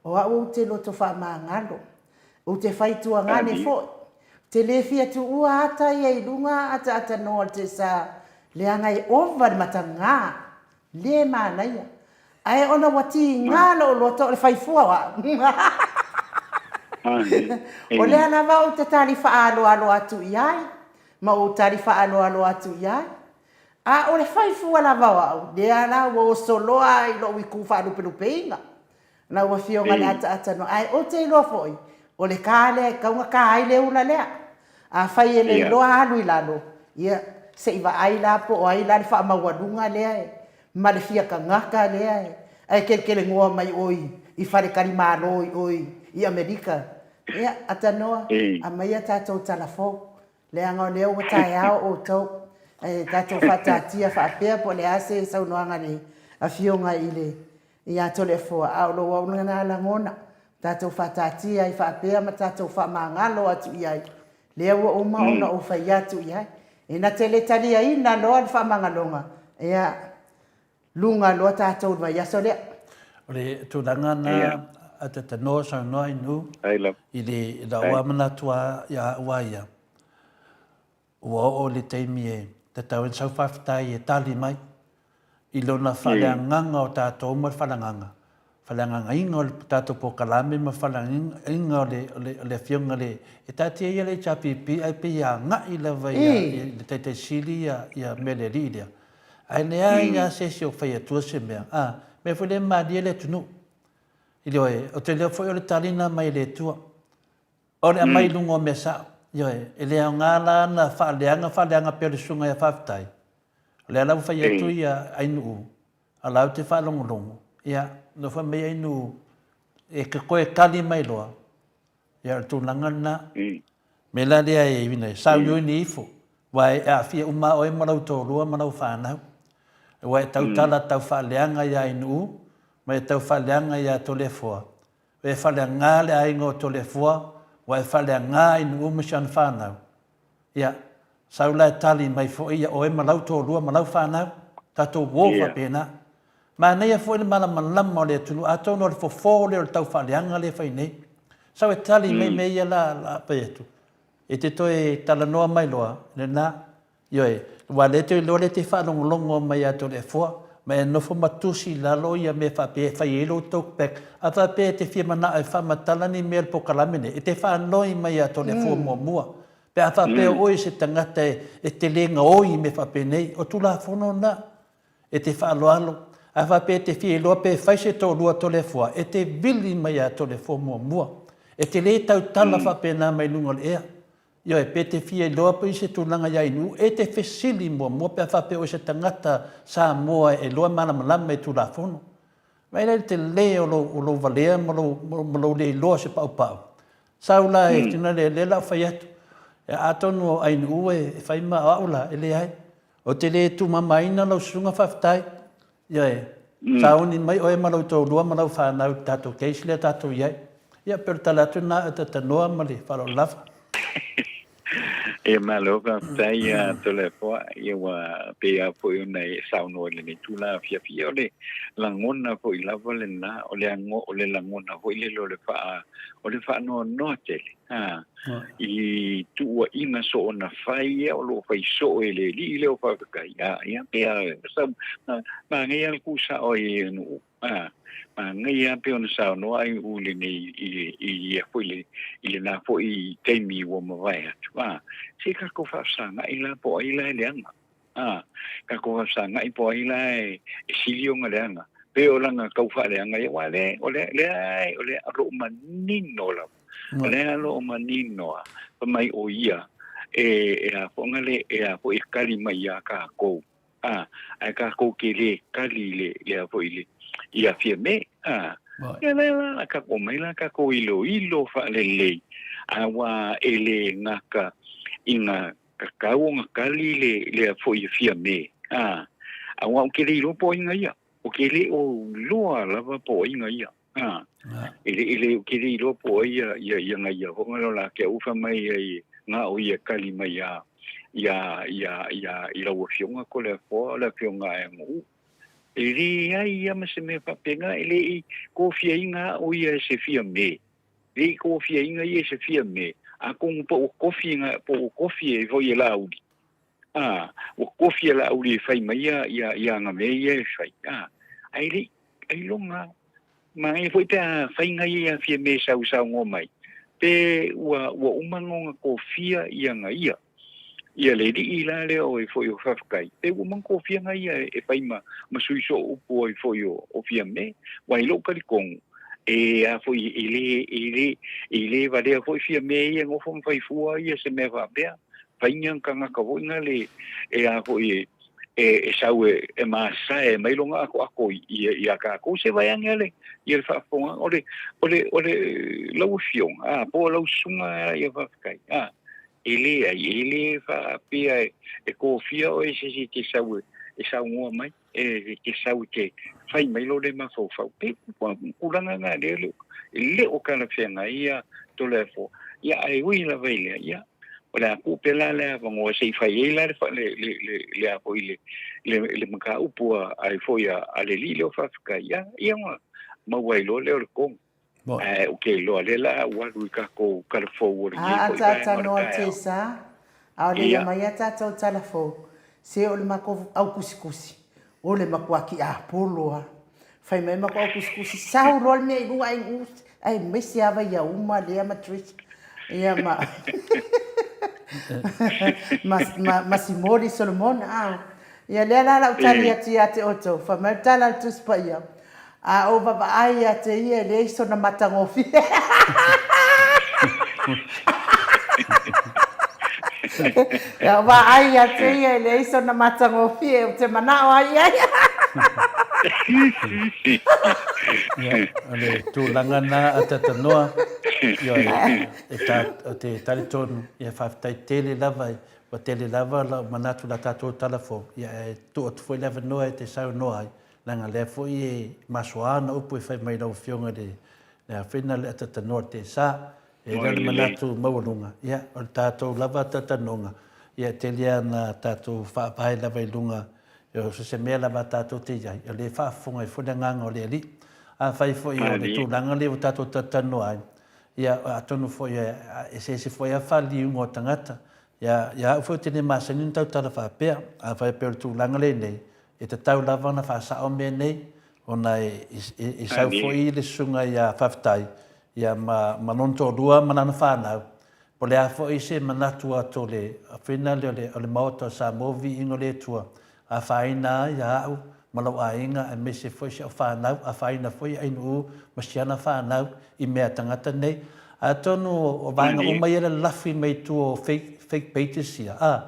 o au ou te loto faamagalo. Ou te fai tuagane foi. Ou te le fia tuua ata ia i luga ataatanoa o le tesa, leaga e ova le mataga, le manaia. Ae ona ua tiga lou loto o le fai fua o au. O lea lava ou te tali faaaloalo atu i ai, ma ou tali faaaloalo atu i ai. A o le fai fua lava o au, lea la ua oso loa i lou itu faalupelupeina lau Afioga i le ataata noa. Ae ou te iloa foi, o le ka lea e tatau ona ka ai le ula lea. Afai e le iloa alu i lalo, ia, se i vaai la po o ai la le faamaualuga lea e, ma le fia tagata lea e, ae kelekelenoa mai o i faletalimalo i o i Amerika. Ia, atanoa, aumaia tatou tala fou. Leaga o lea ua taeao outou, ae tatou faataatia faapea po o le a se saunoaga a le Afioga i le ia Toleafoa, a o lou au lena lagona, tatou faataatia ai faapea ma tatou faamagalo atu i ai, lea ua uma ona ou fai atu i ai. Ina te le taliaina loa le faamagaloga, ia, luga loa tatou i le vaiaso lea. O le tulaga na a te tanoa saunoa i nu i le lau a manatu a ia au a ia, ua oo le taimi e tatau ai ona sau faafetai e tali mai. i lona faaleagaga o tatou ma le faaleagaga, faaleagagaina o le tatou polokalame ma faaleagaina o le, o le, o le afioga i le, e taatia ia le HRPP ae pei e agai lava i, i le Taitai Sili ia, ia mea le alii lea. Ae leai lava se isi o fai atua se mea, a, mea foi lea e malie le atunuu. Ioe, ou te iloa foi o le tali lena mai le Atua. O le aumai i luga o mea sao. Ioe, e le aoga la ona faaleaga faaleaga pea o le susuga ia Faafetai. O lea la ua fai atu ia Ainuu, a o la ou te faalogologo, ia, nofo mai Ainuu e te toe tali mai loa, ia o le tulaga lena. Mea la lea e uiga, sauniuni ifo, aua e aafia uma lava oe ma lou toalua ma lau fanau. Aua e tautala tau faaleaga ia Ainuu, ma e tau faaleaga ia Toleafoa, E faleaga le aiga o Toleafoa, ua e faleaga Ainuu ma si ana fanau. Ia, sau la e tali mai foi ia oe ma lau toalua ma lau fanau. Tatou o faapena. Manaia foi le malamalama o le atunuu, atonu o le fofo lea o le taufaaleaga lea e fai nei. Sau e tali mai mea ia la, la fai atu. E te toe talanoa mai loa, lena, Ioe, aua lea e te iloa lea e te faalogologo mai ia Toleafoa, ma e nofo ma tusi i lalo ia mea faapea e fai ai lou tote bag. A faapea e te fia manao e faamatala ni mea o le polokalame lenei, e te faanoi mai ia Toleafoa muamua. Pe a faapea o oe o se tagata e te le gaoi i mea faapenei, o Tulafono lena. E te faaaloalo. A faapea e te fia iloa pe fai se toalua Toleafoa, e te vili mai ia Toleafoa muamua. E te le tautala faapena mai luga o le ea. Ioe, pe te fia iloa pei se tulaga ia Ainuu, e te fesili muamua pe a faapea o se tagata Samoa e iloa malamalama i Tulafono. Vaai la i le tele o lou, o lou valea ma lou, ma lou le iloa o se paupau. Sau la e tino le, lea la o fai atu. Atonu o Ainuu e fai ma o au la, e leai. Ou te le tumamaina lau susuga faafetai. Ioe, sauni mai oe ma lou toalua ma lau fanau i le tatou case lea tatou i ai. Ia, pei o le tala atu lena, Tanoa ma le faaaloalo lava. Ia malo faafetai ia Toleafoa, ia ua pei lava foi ona e saunoa i lenei tulaga afiafi. Ia o le lagona foi lava lena, o le o le lagona foi lele o le faa, o le faanoanoa tele, a, i tuuaiga soona fai ia o lo o fai soo e le alii lea o Faafetai, a, ia pei lava sa, manaia le tuusao ai e nuu, a, manaia lava pei ona saunoa ai u lenei i, i ia foi le, i lena foi taimi ua mavae atu, a, se tatou faafesagai la po o ai la e leaga. A, tatou faafesagai po o ai la e sili ona leaga, pe o lana tau faaleaga ia, aua lea, o lea, lea, o lea o lo o manino lava. O lea o lo o manino lava, fai mai o ia e, e a foi le, e a foi e kali mai iā kākou, a, ae kākou ke lē kali i le, le a foi le, iā Fiamē, a. Ia lea la, kākou omai la kākou iloilo faalelei, aua e lē gata i ngā Tatau ona tali le lea foi e Fiame, a, aua ou te le iloa po o ai nga ia. Ou te le o iloa lava po o ai nga ia, a. E le, e le, ou te le iloa po o ai ia, ia, ia nga ia hoga lo la ke ufa mai ai nga o ia tali mai ia, ia, ia, ia, i lau afioga ko le afoa o le afioga a Eago'u. E leai ia ma se mea faapena, e le i kofiaina a'u ia e se Fiame. Le i kofiaina ia e se Fiame, atonu po ua kofi na, po ua kofi e foi e Laauli. A, ua kofi e Laauli e fai mai ia, ia, ia ana mea ia e fai. A, ae le i, ailoga manaia foi pe a fai na ia ia Fiame e sau saunoa mai, pe ua, ua uma ona kofia ia na ia. Ia le alii la lea o e foi o Faafetai, pe ua uma ona kofia na ia e fai ma, ma sui soo upu ai foi o, o Fiame. Aua i lou talitonu, e a foi, e le, e le, e le valea foi Fiame ia e nofo ma fai fua ia se mea faapea. Fai ni tagata foi na le, e a foi e, e, e sau e, e masae mai lona atoato i, i, iā kākou. Se vaeane a le, ia le faafofoga, o le, o le, o le, lau afioga, a, po o lau susuga ia Faafetai, a. E leai, e le faapea e kofia oe e se isi e te sau e saunoa mai, e te sau e te fai mai lou le mafaufau. Pe tulaga na lea e le o talafeagai ia Toleafoa. Ia ae ui lava i lea, ia o le a tuu pea la le avanoa se i fai ai la le le le le a foi le le le mataupu a ai foi a le alii lea o Faafetai. Ia ia ona maua ai loa lea o le tonu. Ae ou te iloa lea la ua alu i tatou tala fou o lenei foi vaega o le taeao. Tanoa Tesa, a o le ia mai a tatou tala fou, se o le matou au tusitusi. O le matua tiapolo lava. Fai mai matua o tusitusi sau loa le mea i luga ai aemaise lava ia uma lea ma Trish ia ma ma, ma, ma Simoli Solomona a. Ia lea la lau tali atu ia te outou, fai mai le tala a le Tusi Paia, a ou vaavaai ia te ia e leai sona matagofie. Ia vaai ia te ia e leai sona matagofie ou te manao ai i ai. Ia, o le tulaga na a Tatanoa, ioe, e ta, o te talitonu, ia faafetai tele lava, ua tele lava lau manatu la tatou tala fou, ia e tuu atu foi le avanoa e te saunoa ai, leaga lea foi e masoa ana upu e fai mai lau Afioga i le, le afena le Atatanoa le Tesa. E i ai le manatu maualuga, ia, o le tatou lava talanoaga, ia, e tele lava ina tatou faavae lava i luga o se mea lava tatou te i ai, o lea e faafofoga ai foi le agaga o le Alii. Afai foi o le tulaga lea ua tatou talatalanoa ai, ia, atonu foi e eseese foi lava faaliuga o tagata. Ia, ia au foi ou te le masani ona tautala faapea. Afai pei o le tulaga lenei, e tatau lava ona faasao mea nei, ona e sau foi le susuga ia Faafetai ia ma ma lona toalua ma lana fanau, po o le a foi se manatu atu o le afina lea o le Maota o Samoa Viiga o le Atua, afaina ai ia au ma lou aiga aemaise foi si au fanau, afaina foi ia Ainuu ma si ana fanau i mea a tagata nei. Atonu o vaega uma ia e lalafi mai tua o fake fake pages ia, a,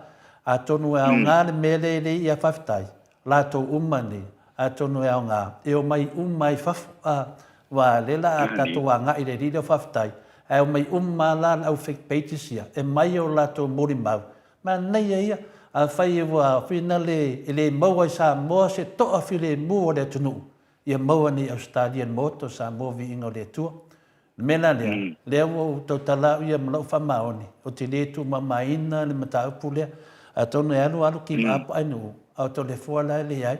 atonu e aoga le mea lea e lei ia Faafetai, latou uma nei, atonu e aoga e omai uma ai fafo, a, aua lea la a tatou agai i le alii lea o faafetai, ae omai uma lava la le au fake pages ia, e mai o latou molimau, manaia ia, afai ua finale e le maua i Samoa se toa filemu o le atunuu, ia maua nei i Ausetalia i le Maota o Samoa Viiga o le Atua. O le mea la lea, lea ua ou tautala au ia ma lou faamaoni, ou te le tuumamaina le mataupu lea. Atonu e alu alu give up ai nuu, a o Toleafoa la e leai.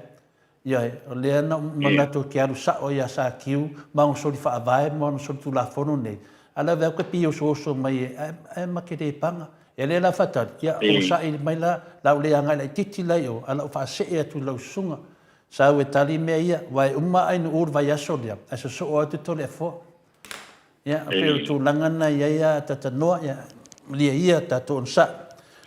Ioe, o lea na ou manatu ou te alu sao ia Satiu ma ona soli faavae ma ona soli tulafono nei, a o le aveatu e piosooso mai e, ae ma te le paga. Ia lea la faatali, ia onosai mai la, la ou le agai laitiiti la i o, ae la ou faasee atu i lau susuga. Sau e tali mea ia, aua e uma ai nuu le vaiaso lea, ae sosoo atu Toleafoa. Ia, e pei o le tulaga lena e i ai a Tatanoa, ia, malie ia tatou onosai,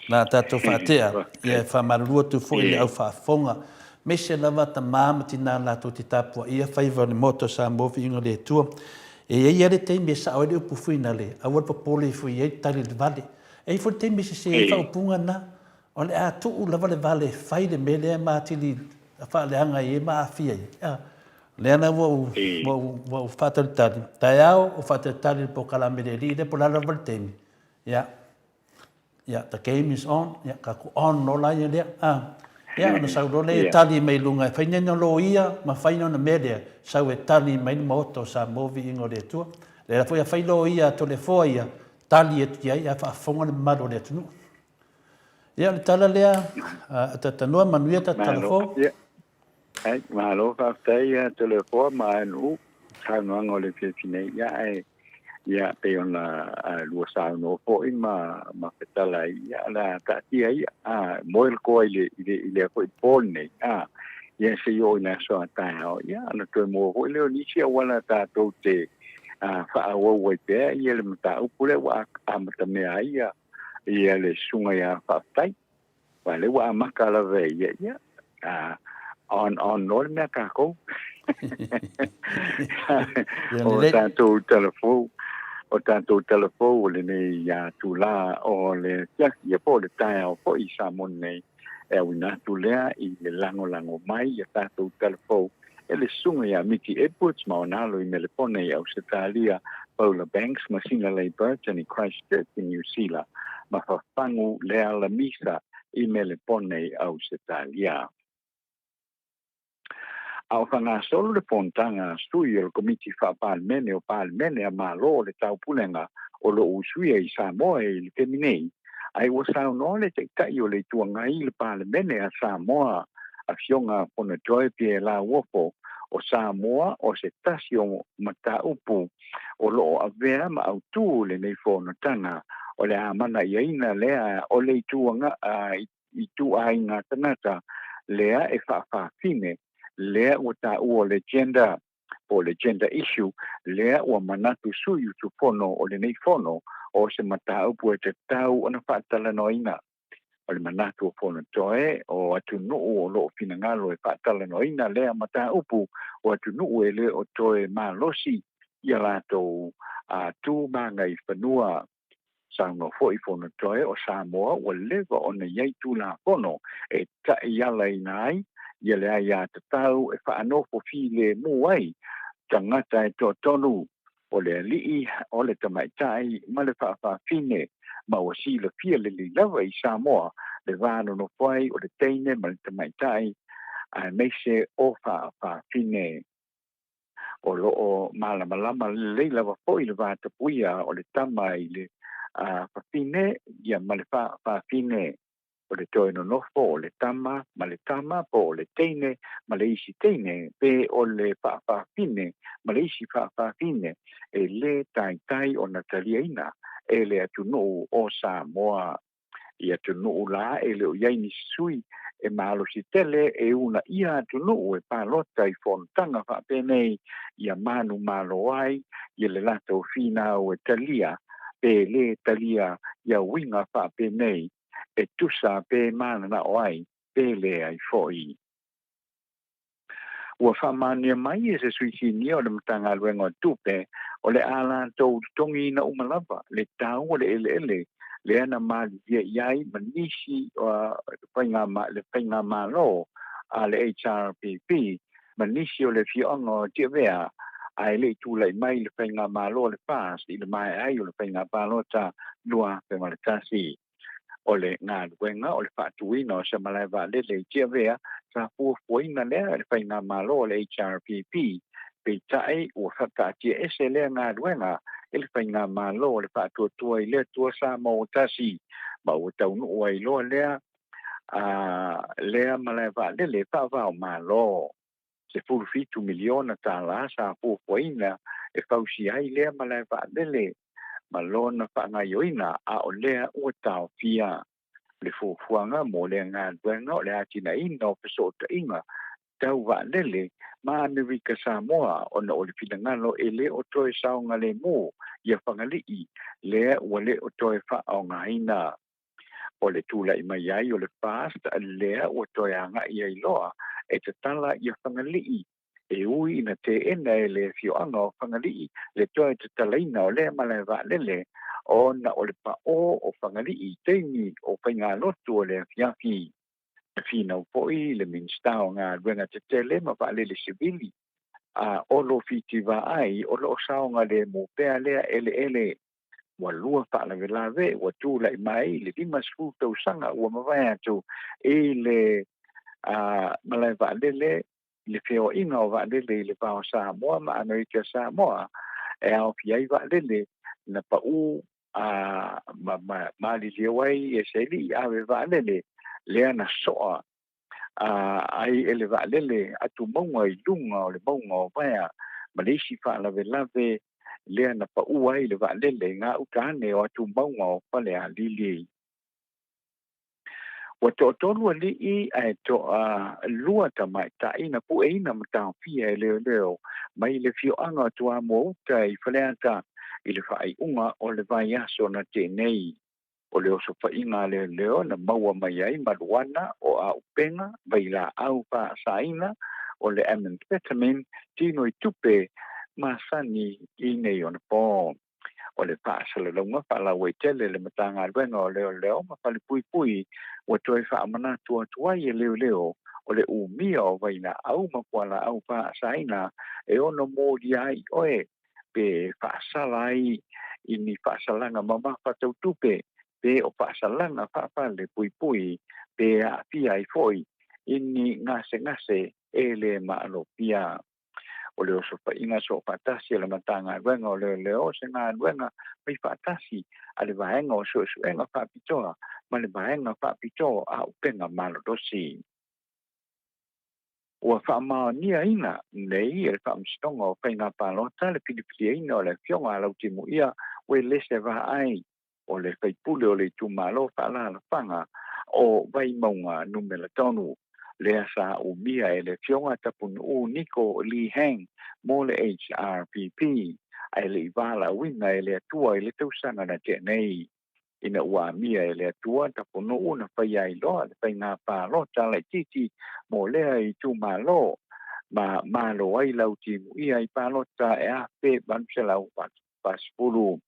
la tatou faatea, ia e faamalulu atu foi i le au faafofoga, aemaise lava tama ma tina latou te tapuaia faiva o le Maota o Samoa Viiga o le Atua. E i ai lava le taimi e sao ai le upu fuinale, aua le popole ifo i ai le tali i le vale. E i ai foi le taimi e sese ai faaupuga na. O le a tuu lava le vale e fai le mea lea ma atili faaleaga ai ma aafia ai. A, lea la ua ou, ua ou, ua ou faatalitali, taeao o faatalitali i le polokalame le alii lea po o le a lava le taimi, ia, ia, the game is on, ia, tatou on loa la ia lea, a. Ia, ona sau loa lea e tali mai luga e fai nei ona loia ma fai ona mea lea, sau e tali mai le Maota o Samoa Viiga o le Atua. Lea foi a fai loia a Toleafoa ia, tali atu i ai ae faafofoga le mamalu o le atunuu. Ia, o le tala lea, a Tatanoa, manuia tatou tala fou. Ia, ai, malo faafetai ia Toleafoa ma ANU, saunoaga o le afiafi nei. Ia, ae, ia, pei ona lua saunoa foi ma, ma fetala ai, ia, o le a taatia ia, a, moe le koa i le, i le, i lea foi po lenei, a, ia, se i oo i le aso a taeao, ia, ona toe maua foi lea o nisi auala tatou te, a, faaauau ai pea ia le mataupu lea ua amatamea ai ia, ia le susuga ia Faafetai. Aua lea ua amata lava e ia, ia, on, on loa le mea tatou. O tatou talafou, o tatou talafou o lenei itula o le afiafi, ia po o le taeao foi i Samoa nei, e auina atu lea i le lagolago mai ia tatou talafou e le susuga ia Miki Edwards ma ona alo i Melepone i Ausetalia, Paula Banks ma Sina Leigh Burton i Christchurch i Niu Sila, ma Fafangu Leala Misa i Melepone i Ausetalia. A o faagasolo le fonotaga a sui o le Komiti Faa-Palemene o Palemene a Malo o le Taupulega o lo o usuia i Samoa i le taimi nei, Ai ua saunoa le Taitai o le Itu Agai i le Palemene a Samoa, Afioga Fonotoe Pierre Lauofo, o Samoa o se tasi o mataupu o lo o avea ma autū lenei fonotaga o le a manaiaina lea o le Itu Agai ituaiga tagata lea e faafafine, lea ua taua o le gender po o le gender issue, lea ua manatu sui usufono o lenei Fono o se mataupu e tatau ona faatalanoaina. O le manatu o Fonotoe o atunuu o loo finagalo e faatalanoaina lea mataupu, o atunuu e le o toe malosi ia latou tu ma agaifanua. Saunoa foi Fonotoe o Samoa ua leva ona i ai Tulafono e taialaina ai ia le aiatatau e faanofo filemu ai tagata e toatolu, o le alii, o le tamaitai ma le faafafine, ma ua silafia lelei lava i Samoa le va nonofo ai o le teine ma le tamaitai aemaise o faafafine. O lo o malamalama lelei lava foi le vatapuia o le tama i le fafine ia ma le faafafine, o le toe nonofo o le tama ma le tama po o le teine ma le isi teine pe o le faafafine ma le isi faafafine e lē taitai ona taliaina e le atunuu o Samoa. I atunuu la e le o i ai nisi sui e malosi tele e uunaia atunuu e palota i fonotaga faapenei ia manumalo ai ia le latou finau e talia pe lē talia ia uiga faapenei e tusa pe mananao ai pe leai foi. Ua faamaonia mai e se sui sinia o le Matagaluega o Tupe o le a latou totogiina uma lava le tau o le eleele lea na malilie i ai ma nisi le faigamalo a le HRPP ma nisi o le afioaga o Tiavea, ae le i tulai mai le faigamalo a le FAST i le maea ai o le faiga palota 2001. O le galuega o le faatuina o se malae vaalele i Tiavea sa fuafuaina lea e le faigamalo a le HRPP, peitai ua faataatiaese lea galuega e le faigamalo o le Faatuatua i le Atua Samoa ua Tasi, ma ua taunuu ai loa lea lea malae vaalele faava-o-Malo. $17 miliona sa fuafuaina e fausia ai lea malae vaalele ma lona faagaoioiga, a o lea ua taofia. Le fuafuaga mo lea galuega o le atinaeina o fesootaiga tau vaalele ma Amerika Samoa, ona o le finagalo e lē o toe saogalemu ia Fagalii lea ua lē o toe faaaogaina. O le tulai mai ai o le FAST lea ua toe agai ai loa e tatala ia Fagalii, e ui ina teena e le afioaga o Fagalii le toe tatalaina o lea malae vaalele ona o le paʻō o Fagalii i taimi o faigalotu o le afiafi. Na finau foi le Minisita o Galuega Tetele ma Vaalele Sivili a Olo Fiti Vaai o lo o saogalemu pea lea eleele. Ua lua faalavelave ua tulai mai i le 50 tausaga ua mavae atu i le malae vaalele i le feoaiga o vaalele i le va o Samoa ma Amerika Samoa, e aofia ai vaalele na paʻū ma maliliu ai e se alii ave vaalele lea na soa ai e le vaalele atumauga i luga o le mauga o Vaea, ma le isi faalavelave lea na paʻū ai le vaalele i gauta ane o atumauga o Falealili. Ua toatolu alii ae toalua tamaitai na pueina ma taofia e leoleo mai le afioaga o Toamuauta i Faleata i le faaiuga o le vaiaso na tea nei. O le osofaiga a leoleo na maua mai ai maluana o auupega vailaau faasaina o le amphetamine tino i tupe masani i nei ona po. O le faasalalauga faalauaitele le Matagaluega o Leoleo ma Falepuipui ua toe faamanatu atu ai e leoleo o le umia o vailaau ma fualaau faasaina e ono molia ai oe pe faasala ai i ni faasalaga mamafa tau tupe pe o faasalaga faafalepuipui pe aafia ai foi i ni gasegase e lē maalofia. O le osofaiga soofaatasi a le Matagaluega o Leoleo se galuega fai faatasi a le vaega o suesuega faapitoa ma le vaega faapitoa a upega malolosi. Ua faamaoniaina nei e le Faamasinoga o Faiga Palota le filifiliaina o le afioga a Lautimuia Uelese Vaai, o le faipule o le itumalo faaalaalafaga o Vaimauga numera 3. lea sa umia e le Afioga Tapunuu Niko Lee Hang mo le HRPP, ae le i valaauina e le Atua i le tausaga na tea nei. Ina ua amia e le Atua Tapunuu na faia ai loa le faiga palota laitiiti mo lea itumalo, ma malo ai Lautimuia i palota e 1840.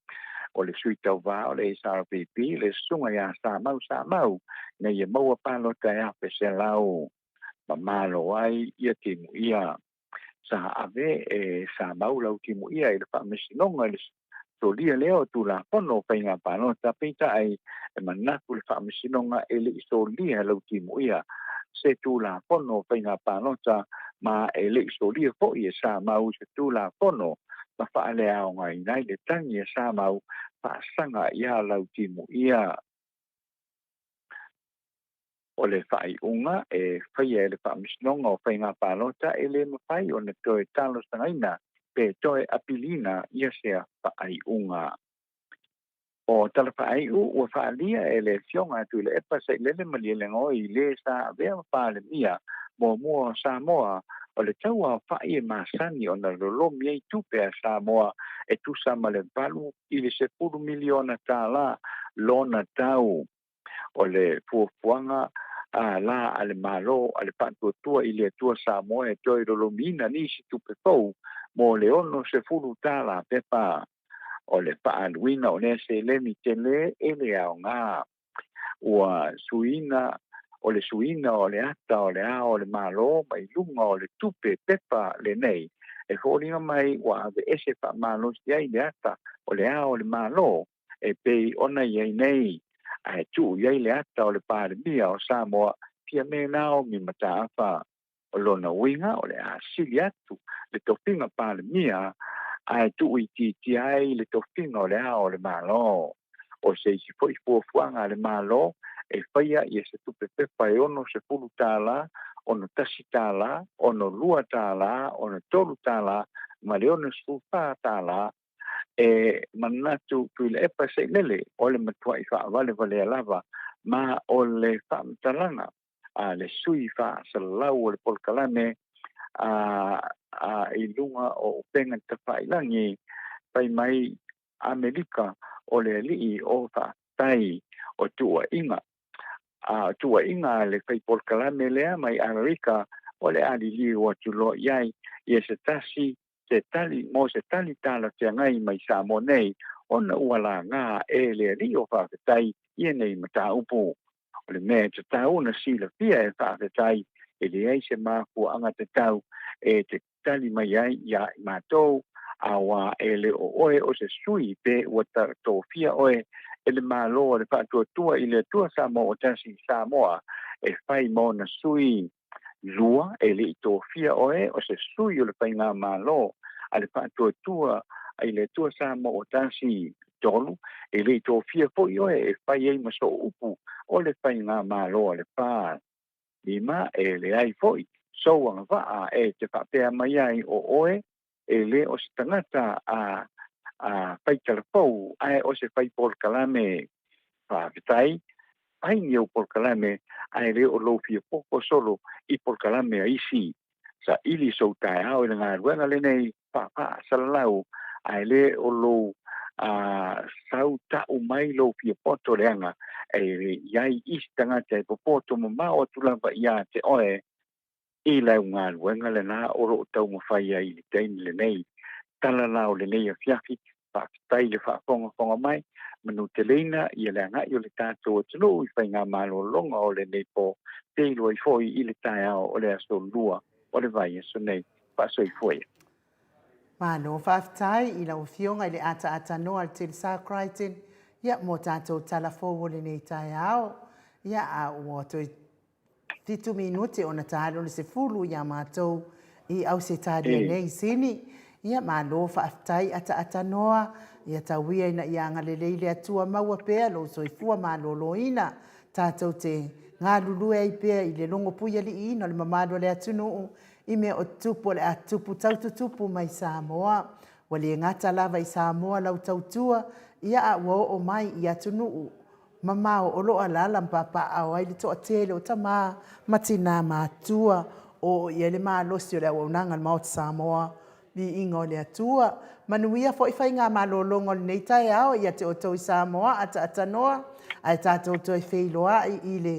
O le sui tauva o le SRPP, le Susuga ia Samau Samau, ina ia maua palota e 1,100, ma malo ai ia Timuia. Sa ave e Samau Lautimuia i le Faamasinoga i le solia lea o Tulafono o Faiga Palota, peitai e manatu le Faamasinoga e le i solia Lautimuia se Tulafono o Faiga Palota, ma e le i solia foi e Samau se Tulafono ma faaleaogaina ai le tagi a Samau faasaga iā Lautimuia. O le faaiuga e faia e le Faamasinoga o Faiga Palota e le mafai ona toe talosagaina pe toe apiliina ia sea faaiuga. O tala faaiu ua faaalia e le Afioga a Tuilaepa Sailele Malielegaoi i le sa avea ma Palemia muamua o Samoa, o le tau aofai e masani ona lolomi ai tupe a Samoa e tusa ma le 8 i le 10 miliona tālā lona tau. O le fuafuaga la a le Malo a le Faatuatua i le Atua Samoa e toe lolomiina nisi tupe fou mo le 60 tālā pepa. O le faaaluina o lea seleni tele e le aoga. Ua suiina o le suiina o le ata o le Ao o le Malo mai luga o le tupe pepa lenei e foliga mai ua aveese faamalosi ai le ata o le Ao o le Malo e pei ona i ai nei, ae tuu i ai le ata o le Palemia o Samoa, Fiame Naomi Mataafa. O lona uiga o le a sili atu le tofiga Palemia ae tuuitiitia ai le tofiga o le Ao o le Malo. O se isi foi fuafuaga a le Malo e faia ia se tupe pepa e 60 tālā, 61 tālā, 62 tālā, 63 tālā ma le 64 tālā e manatu Tuilaepa Sailele o le matuai faavalevalea lava ma o le faamatalaga a le sui faasalalau o le polokalame a i luga o upega tafailagi fai mai Amerika o le alii o faafetai o tuuaiga a tuuaiga a le fai polokalame lea mai Amerika o le a liliu atu loa i ai ia se tasi se tali mo se tali talafeagai mai Samoa nei ona ua laga e le alii o faafetai ia nei mataupu. O le mea e tatau ona silafia e faafetai e leai se mafuaaga tatau e te tali mai ai iā i matou, auā e le o oe o se sui pe ua tofia oe e le Malo o le Faatuatua i le Atua Samoa o Tasi i Samoa e fai ma ona sui. 2, e le i tofia oe o se sui o le Faigamalo a le Faatuatua i le Atua Samoa o Tasi. 3, e le i tofia foi oe e fai ai ma soo upu o le Faigamalo a le FAS. 5, e leai foi sou agavaa e te faapea mai ai o oe e le o se tagata a fai talafou ae o se fai polokalame. Faafetai, fai ni ou polokalame ae le o lou fia popo solo i polokalame a isi. Saili sou taeao i le galuega lenei faafaa-salalau ae le o lou sau ta'u mai lou fia poto leaga e i ai isi tagata e popoto mamao atu lava iā te oe i lau galuega lenā o lo o taumafai ai i le taimi lenei. Tala la o lenei afiafi, faafetai le faafogafoga mai, manuteleina ia le agai o le tatou atunuu i faigamalologa o lenei po, feiloai foi i le taeao o le aso Lua o le vaiaso nei. Faasoifua ia. Malo faafetai i lau Afioga i le ataatanoa a le Telesar Crichton ia mo tatou tala fou o lenei taeao. Ia a ua toe 7 minute ona talo le 10 iā matou i Ausetalia nei i Sini. Ia malo faafetai ataatanoa, ia tauia ina ia agalelei le Atua maua pea lou soifua maloloina. Tatou te galulue ai pea i le logo puialiiina o le mamalu o le atunuu i mea o tutupu o le a tutupu taututupu mai Samoa. Ua le gata lava i Samoa lau tautua, ia a ua oo mai i atunuu. mamao o lo o alaala ma papaaao ai le toatele o tama ma tinā matutua o oo i ai le malosi o le auaunaga a le Maota Samoa, Viiga o le Atua. Manuia foi faigamalologa o lenei taeao ia te outou i Samoa, ataatanōa ae tatou toe feiloai i le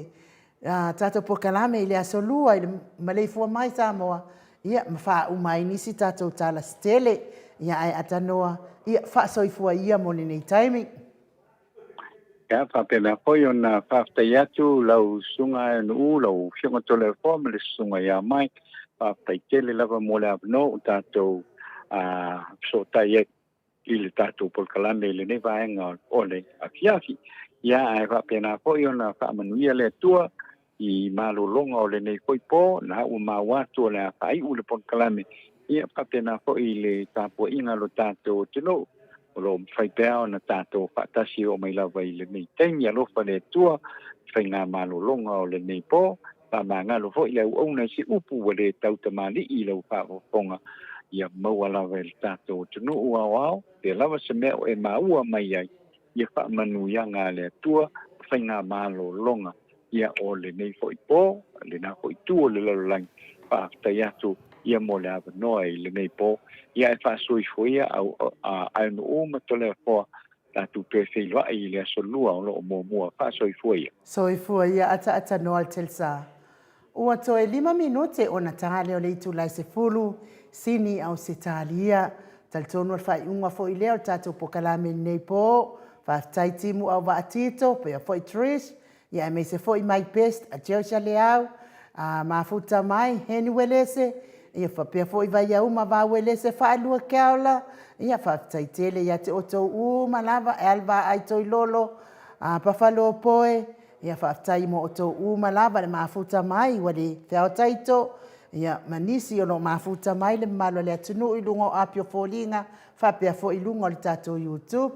tatou polokalame i le Aso Lua i le maleifua mai Samoa ia ma faauma ai nisi tatou tala se tele. Ia ae atanoa, ia faasoifua ia mo lenei taimi. Ia, faapena foi ona faafetai atu lau Susuga Nu'u, lau Afioga Toleafoa ma le Susuga ia Mike. Faafetai tele lava mo le avanoa ua tatou fesootai ai i le tatou polokalame i lenei vaega o le afiafi. Ia, ae faapena foi ona faamanuia le Atua i malologa o lenei foi po, na ua maua atu o le a faaiu le polokalame, ia faapena foi i le tapuaiga a lo tatou atunuu, o lo o mafai pea ona tatou faatasi e oo mai lava i lenei taimi. Alofa le Atua i faigamalologa o lenei po, faamagalo foi le auauna i se upu ua le tautamalii i lau faafofoga, ia maua lava e le tatou atunuu aoao, pea lava se mea o e maua mai ai, ia faamanuiaga a le Atua ma faigamalologa ia o lenei foi po, lena foi itu o le lalolagi, faafetai atu ia mo le avanoa i lenei po, ia e faasoifua ia au Aenu'u ma Toleafoa, tatou toe feiloai i le aso Lua o lo o muamua, faasoifua ia. Soifua ia ataatanoa le Telsa. Ua toe 5 minute ona ta lea o le itula e 10, Sini Ausetalia. Talitonu o le faaiuga foi lea o le tatou polokalame i lenei po. Faafetai Timu Auvaa Tito, pea foi Trish, ia aemaise foi My Best, a Josia Leau, a Mafuta Mai, Heni Uelese, ia faapea foi Vaiauma Vauelese Faalua Keaola, ia faafetai tele ia te outou uma lava, Alva Aitoilolo, a Pafalopoe, ia faafetai mo outou uma lava le mafuta mai ua le feaotaito, ia ma nisi o lo o mafuta mai le mamalu o le atunuu i luga o api o foliga, faapea foi i luga o le tatou YouTube.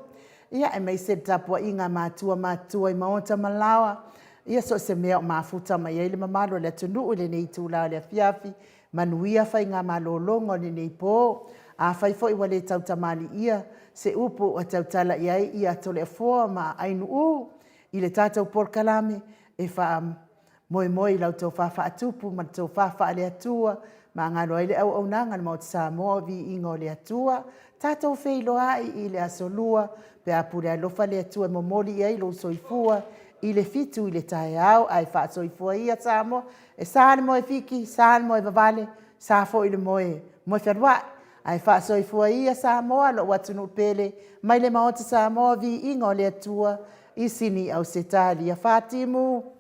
Ia aemaise le tapuaiga a matua matutua i maota ma laoa, ia so o se mea o mafuta mai ai le mamalu o le atunuu i lenei itula o le afiafi, manuia faigamalologa o lenei po. Afai foi ua le tautamaliia se upu ua tautala i ai ia Toleafoa ma Ainuu i le tatou polokalame, e faamoemoe i la outou faatupu ma le tofa faale-Atua, magalo ai le auaunaga a le Maota Samoa o viiga o le Atua. Tatou feiloai i le Aso Lua, pe a pule alofa le Atua e momoli i ai lou soifua i le 7 i le taeao, ae faasoifua ia Samoa. E sa le moe fiki, sa le moe vavale, sa foi le moe fealuai. Ae faasoifua ia Samoa, lou atunuu pele, mai le Maota Samoa, viiga o le Atua, i Sini Ausetalia. Faatimu.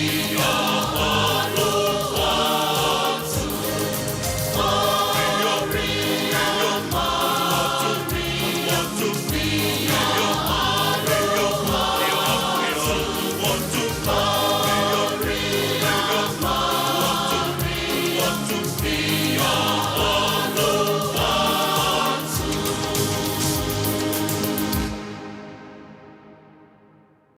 O.